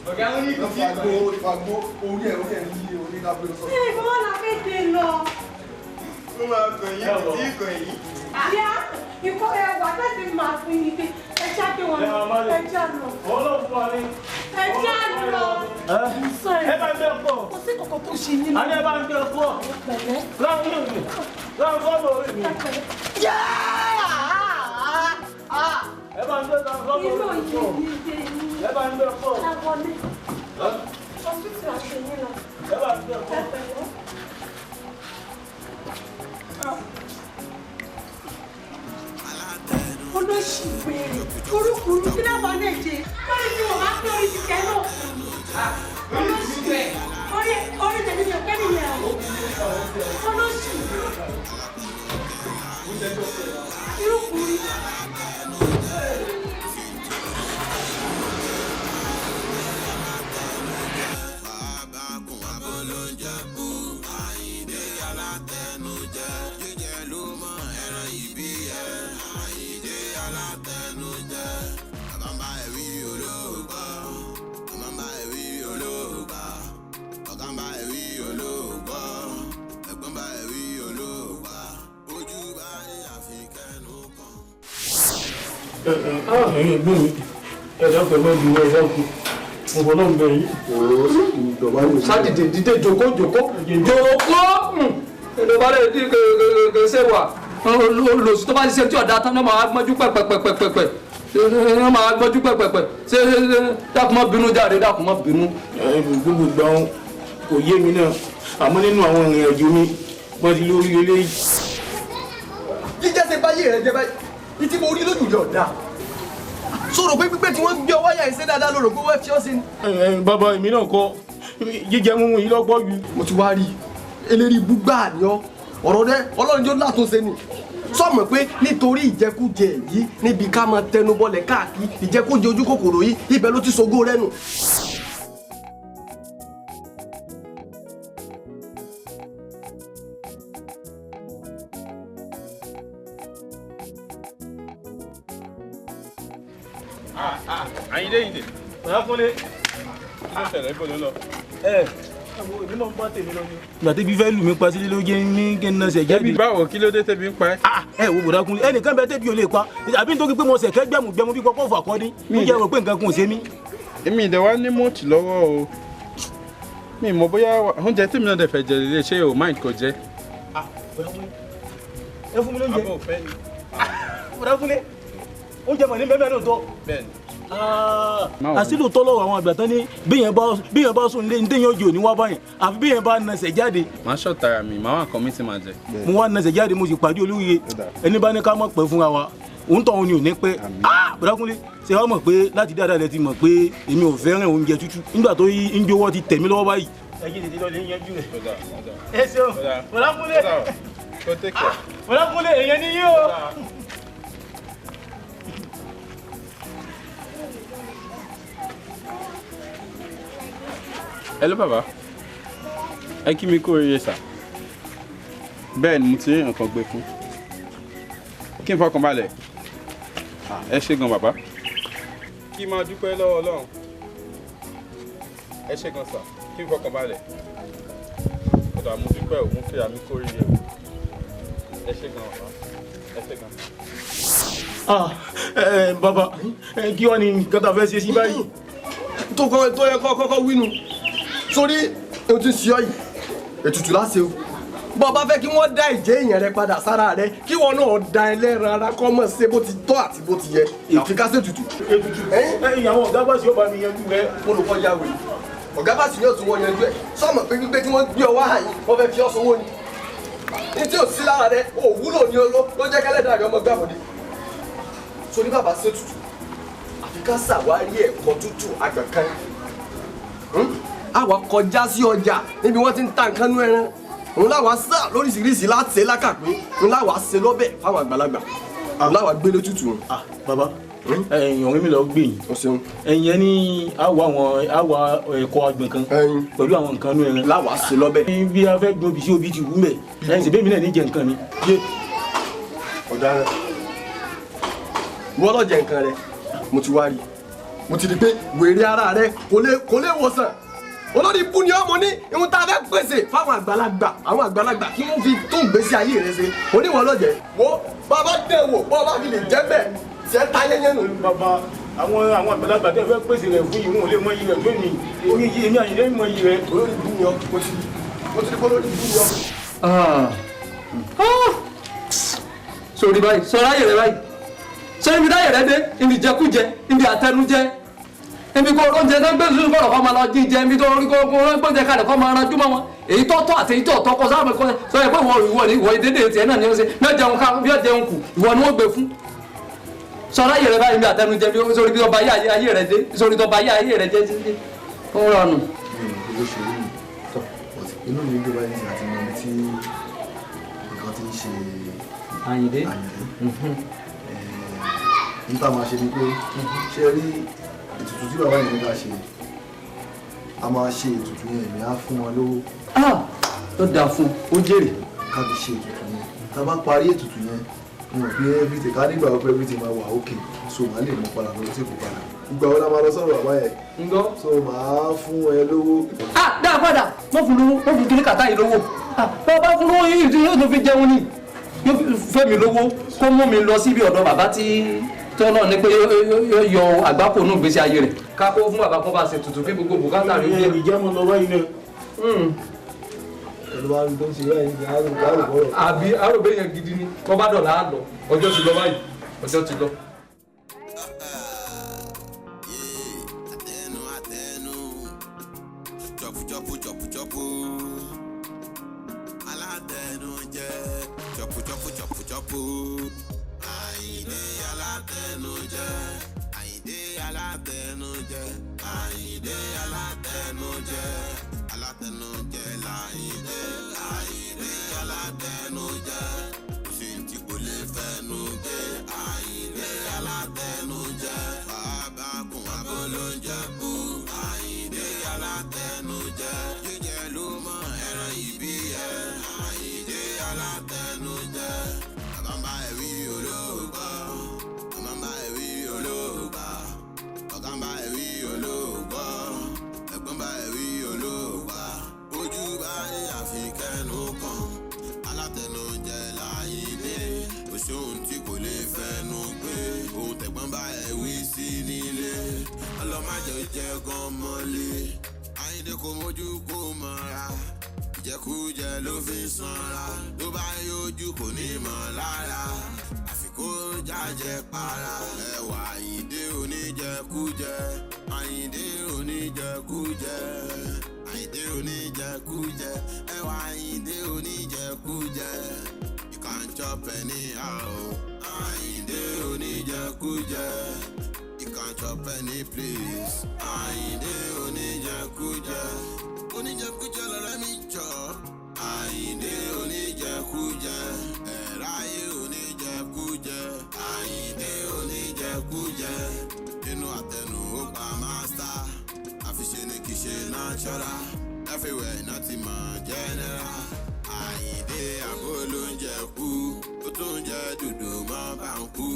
Ọ̀gá wọn ní kò tí Fagbó fagbó orí ẹ̀ orí ẹ̀ yí orí kábíyèsí sọ. Ṣé ìbọn la fẹ́ gbé lọ? Ó máa kàn yín, kò tí ì kàn yín. Ìyá ikọ́ ẹ wà láti máa fi ní pé ẹ já gbé wọn lọ, ẹ já lọ. Ẹ já lọ. Ẹ bá ń gbé pọ̀. Kò sí kòkó tó ṣe yín. Àní ẹ bá ń gbé pọ̀. Pẹ̀lẹ́. Láwọn mi, láwọn fọ́ọ̀mù orí mi. Ẹ bá ń gbé fọ́ọ̀mù orí mi pọ̀. Ẹ bá ń gbé pọ̀. Ẹ wọlé. Hospital àti yín lọ. Ẹ bá ń gbé pọ̀. Ẹ pẹ̀lẹ́. Olóṣìwèrè orúkúrú kí lábàá náà jẹ lórí tí wọn bá pé orí ti tẹ náà olóṣìwèrè orí orí tèmi ni ọpẹ nìyẹn o olóṣìwèrè irúkúrú. Ẹ̀yin ẹ̀gbọ́n mi, ẹ dákun, ẹ má bínú, ẹ dákun, mo fọlọ́ ń bẹ̀ yín. Sádìdè dìde, jòkó jòkó jòkó, ìdọ̀bálẹ̀ dì kèsè wà olùsí tó bá ṣiṣẹ́ tí ọ̀dà tán náà máa gbọ́njú pẹ̀pẹ̀pẹ̀pẹ̀ náà máa gbọ́njú pẹ̀pẹ̀pẹ̀ ṣe dákun má bínú jáde, dákun má bínú. Gbogbo ìgbà wọn kò yé mi náà, àmọ́ nínú àwọn ìrìn àjò mi wọ́n ti lórí eléyìí. Jíjẹ́ ṣe báyé rẹ jẹ báyìí ní tí mo rí lójú rẹ ọ̀dà sọ̀rọ̀ pé pípẹ́ tí wọ́n gbé ọwọ́ yà ìṣe dáadáa lórò pé wọ́n fi ọ́ sí ni. Bàbá, èmi náà kọ́, jíjẹ mímu yìí lọ́pọ̀ jù. Mo ti wá rí i, eléyìí búgbà ni ọ, ọ̀rọ̀ rẹ Ọlọ́run yóò látúnṣe ni. Sọmọ pé nítorí ìjẹkújẹ yìí níbi ká máa tẹnubọlẹ̀ káàkiri, ìjẹkújẹ ojú kòkòrò yìí, ibẹ̀ ló ti sogó rẹ nù. Àyìndé, Àyìndé. Bọ̀dákúnlé. Kí ló ṣẹlẹ̀? Ibo ló ń lọ? Ẹ èmi náà ń bá tèmi lọ ni. Ìgbà tẹ́bí fẹ́ lù mí pa sílé ló jẹ́ ní kí n náà ṣẹ̀ jáde. Ẹbí báwo? Kí ló dé tẹ́bí ń pa ẹ́? Ẹ wo Bọ̀dákúnlé, ẹnìkan bẹ tẹ́bí ò lè pa, àbí nítorí pé mo ṣẹ̀kẹ́ gbẹ̀mù gbẹ̀mù bí pọ́pọ́ fà kọ́ ní ló jẹ́ rò pé nǹkan kan ò ṣe mí. Èmi ìdẹ̀ wá ní mọ́ọ̀tì lọ́wọ́ o. Mi mọ̀ bóyá oúnjẹ tèmi náà dẹ̀ fẹ́ jẹ lè ṣe o mind kò jẹ. Bọ̀dákúnlé, ẹ fún mi lóúnjẹ. Àbọ̀ òfẹ́ ni. Bọ̀dákúnlé, oúnjẹ mọ̀ ní bẹ́ẹ̀ bẹ́ẹ̀ lóòótọ́. Bẹ́ẹ̀ni. Àsìlò tọ́lọ̀ àwọn àgbà tán ní bíyẹn bá sùn lé ní téèyàn jò ní wá báyìí, àfi bíyẹn bá nasẹ̀ jáde. Màá ṣọ̀tara mi, màá wà nǹkan mi tí màá jẹ. Mo wá nasẹ̀ jáde, mo sì pàdé olóríire ẹni bá ní ká mọ̀ pẹ́ fúnra wa, òun tọ̀ òun ni ò ní pẹ́. Bọ̀dákúnlé, ṣé wàá mọ̀ pé láti dáadáa lẹ ti mọ̀ pé èmi ò fẹ́ràn oúnjẹ tútù nígbà tó yí ń jówọ́ ti tẹ̀ mí lọ́wọ́ báyìí. Ẹ jẹ́ tètè lọ lè yanjú rẹ̀. Ẹ ṣeun Bọ̀dákúnlé. Bọ̀dákúnlé, èèyàn ni yín o. Hello bàbá, ẹ kí mi kú oríire sà. Bẹ́ẹ̀ ni mo ti rí nǹkan gbé fún. Kí n fọkàn balẹ̀. Ẹ ṣé gan bàbá. Kí n máa dúpẹ́ lọ́wọ́ Ọlọ́run. Ẹ ṣé gan sà, kí n fọkàn balẹ̀. Ọ̀dà mo dúpẹ́ ò, mo kíra mi kú oríire o. Ẹ ṣé gan bàbá, ẹ ṣé gan. Bàbá, kí wọ́n ní nǹkan tá a fẹ́ ṣe sí báyìí? Tó kọ́ tó yẹ kọ́ kọ́kọ́ wínú sórí ohun tí ń ṣe ọ yìí, ètùtù láṣẹ o. Bọ́ ọ bá fẹ́ kí wọ́n dá ìjẹ́ èèyàn rẹ padà sára rẹ, kí wọ́n náà da ẹlẹ́ran ara kọ́ mọ̀ ṣe bó ti tọ́ àti bó ti yẹ, àfi ká ṣètùtù. Ètùtù ẹ̀yìn àwọn ọ̀gá bá sì ó bá mi yanjú rẹ. Olùkọ́ ya wèrè, ọ̀gá bá sì ní òtún wọn yanjú ẹ̀. Sọ́mọ̀ pé gbígbé tí wọ́n gbé ọ wá àyè, wọ́n fẹ́ fi ọ́ sowó ni. Ní tí ò sí lára rẹ, ò wúlò ní oló ló jẹ́ kẹ́lẹ́dàá rẹ ọmọ gbàbọ̀dé. Sórí bàbá ṣètùtù, àfi ká ṣàwárí ẹ̀kọ́ tútù àgbà kan. Àwa kọjá sí ọjà níbi wọ́n ti ń ta nǹkan nú ẹran, òun láwa sá lóríṣiríṣi láti ṣe lákàpé, òun láwa ṣe lọ́bẹ̀ fáwọn àgbàlagbà, òun láwa gbé lójútù. Bàbá, ẹ̀yin ọ̀rẹ́ mi lọ gbé yìí. Ẹ̀yin ẹni àwọ̀ àwọn àwọ̀ ẹ̀kọ́ àgbẹ̀ kan pẹ̀lú àwọn nǹkan nú ẹran. Láwa ṣe lọ́bẹ̀. Bí a fẹ́ gbin obì sí obì ti wú mẹ́, ẹ̀yin sì bẹ́ẹ̀ mi náà ní jẹ nǹkan mi. Ọ̀daràn, wọ́n lọ jẹ nǹkan rẹ, mo ti wá rí i, mo ti rí i pé wèrè ara rẹ kò lè wòsàn. Olórí ibú ni ọmọ ní ihun tá a fẹ́ pèsè fáwọn àgbàlagbà, àwọn àgbàlagbà kí wọ́n fi tún ìgbésí ayé rẹ ṣe, oníwọ̀n lọ́jẹ̀ wo bàbá dẹ̀ wò bọ́ bá fi lè jẹ́ bẹ́ẹ̀ tiẹ̀ ta yẹ́yẹ́ nù. Bàbá, àwọn àgbàlagbà tẹ́ fẹ́ pèsè rẹ̀ fún yìí, wọn ò lè mọ iyì rẹ̀ lónìí, orí yìí èmi Àyìndé mọ iyì rẹ̀. Olórí ibú ni ọ, mo ti rí pé olórí ibú ni ọ. Sórí báyìí, sọ ráyè rẹ báyìí, sọ ibi táyè rẹ dé, ibi jẹkújẹ, ibi àtẹnujẹ, ibi kó oúnjẹ tó ń gbé sùn kọ̀rọ̀ kọ́ máa lọ jíjẹ, ibi tó orí kó oúnjẹ kalẹ̀ kọ́ máa ranjú mọ́ wọn. Èyí tó tọ́ àti èyí tó tọ́ kọ sáà mọ̀ sọ yẹ pé ìwọ ìwọ ni ìwọ ìdédé tiẹ̀ náà ni ó ṣe bí ó jẹun ká bí ó jẹun kù ìwọ ni wọ́n gbé fún. Sọ̀rọ̀ ayé rẹ báyìí mi àtẹnujẹ bí sórí bí ọba ayé rẹ dé sórí tó ba ayé rẹ jẹ́ sí ó ń rọrùn. Mi ò mọ̀ pé bó ṣe rí mi, but inú mi dùn báyìí nísìnyí àti mọ ibi tí nǹkan ti ń ṣe Àyìndé. Ní tá a máa ṣe ni pé ṣe rí ètùtù tí bàbá yẹn ní ká ṣe, a máa ṣe ètùtù yẹn, èmi á fún wọn lówó. Ó dáa fún ó jèrè. Ká fi ṣe ètùtù yẹn, tá a bá parí ètùtù yẹn, mo mọ̀ pé everything ká nígbà wípé everything máa wà okay, so màá lè mú padà lọ sí kò padà. Ìgbà wo la máa lọ sọ̀rọ̀ bàbá yẹn? Ń gbọ́. So màá fún ẹ lówó. Ah, dáa padà, wọ́n fún lówó, wọ́n fún kíní kàtá yìí lówó. Ah, bá bá fún lówó yìí yóò tó fi jẹun ni. Yóò fẹ́ mi lówó kó mú mi lọ síbi ọ̀dọ̀ bàbá tí tó náà ní pé yóò yọ àgbákò nù gbèsè ayé rẹ̀. Ká kó fún bàbá kó bá ṣe tutù kí gbogbo bùkátà rẹ̀ ó dé. Ìjẹ́ mo lọ báyìí náà. Ẹ̀rọ wa tó ń ṣe báyìí ní àrùbọ̀rọ̀. Àbí àròbé yẹn gidi ni kọ́ bá dọ̀là á lọ, ọjọ́ ti lọ báyìí, ọjọ́ ti lọ. Àtẹnu àtẹnu, chọpù chọpù chọpù chọpù, alátẹnujẹ, chọpù chọpù chọpù chọpù, Àyìndé alátẹnujẹ, Àyìndé alátẹnujẹ, Àyìndé alátẹnujẹ, alátẹnujẹ l'Àyìndé, Àyìndé alátẹnujẹ, kò sí tí kò lè fẹnu gbé, Àyìndé alátẹnujẹ, bàbá kún abolóúnjẹ kú, Àyìndé alátẹnujẹ, jíjẹ ló mọ ẹran ìbí ẹ, Àyìndé alátẹnujẹ, bàbá ń bá ẹ wí olóògbà, màmá ń bá ẹ wí olóògbà, ọ̀gá ń bá ẹ wí olóògbà, ẹ̀gbọ́n bá ẹ wí olóògbà, ojú bá ní àfikẹ́nu kan, alátẹnujẹ l'Àyìndé, kò sóhun tí kò lè fẹnu gbé, ohun tẹ̀gbọ́n bá ẹ wí sí nílé, ọlọ́májọ jẹ́ gan mọ́lé, Àyìndé kò mójú kó mọ́ra, ìjẹkújẹ ló fi sanra, tó bá yọjú kò ní mọ̀ lára, àfi kó jájẹ para, ẹwà Àyìndé oníjẹkújẹ, Àyìndé oníjẹkújẹ, Àyìndé oníjẹkújẹ, ẹwà Àyìndé oníjẹkújẹ, you can chop anyhow, Àyìndé oníjẹkújẹ, you can chop any place, Àyìndé oníjẹkújẹ, oníjẹkújẹ lọ̀rẹ́ mi jọ, Àyìndé oníjẹkújẹ, ẹ̀ráyé oníjẹkújẹ, Àyìndé oníjẹkújẹ, inú àtẹnu ó pa mástá, àfiṣe ni kì í ṣe natural, everywhere iná ti mọ̀ general, Àyìndé àbólóúnjẹ kú, ó tún jẹ dòdò mọ́ báńkú,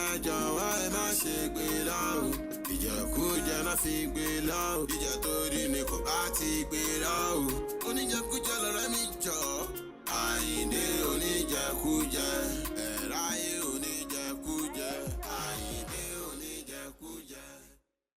ẹ jọ̀wọ́ ẹ má ṣe gbé lọ́rùn, ìjẹkújẹ náà fi gbé lọ́rùn, ìjẹ torí ni kò bá ti gbé lọ́rùn, oníjẹkújẹ lọ̀rẹ́ mi jọ, Àyìndé oníjẹkújẹ.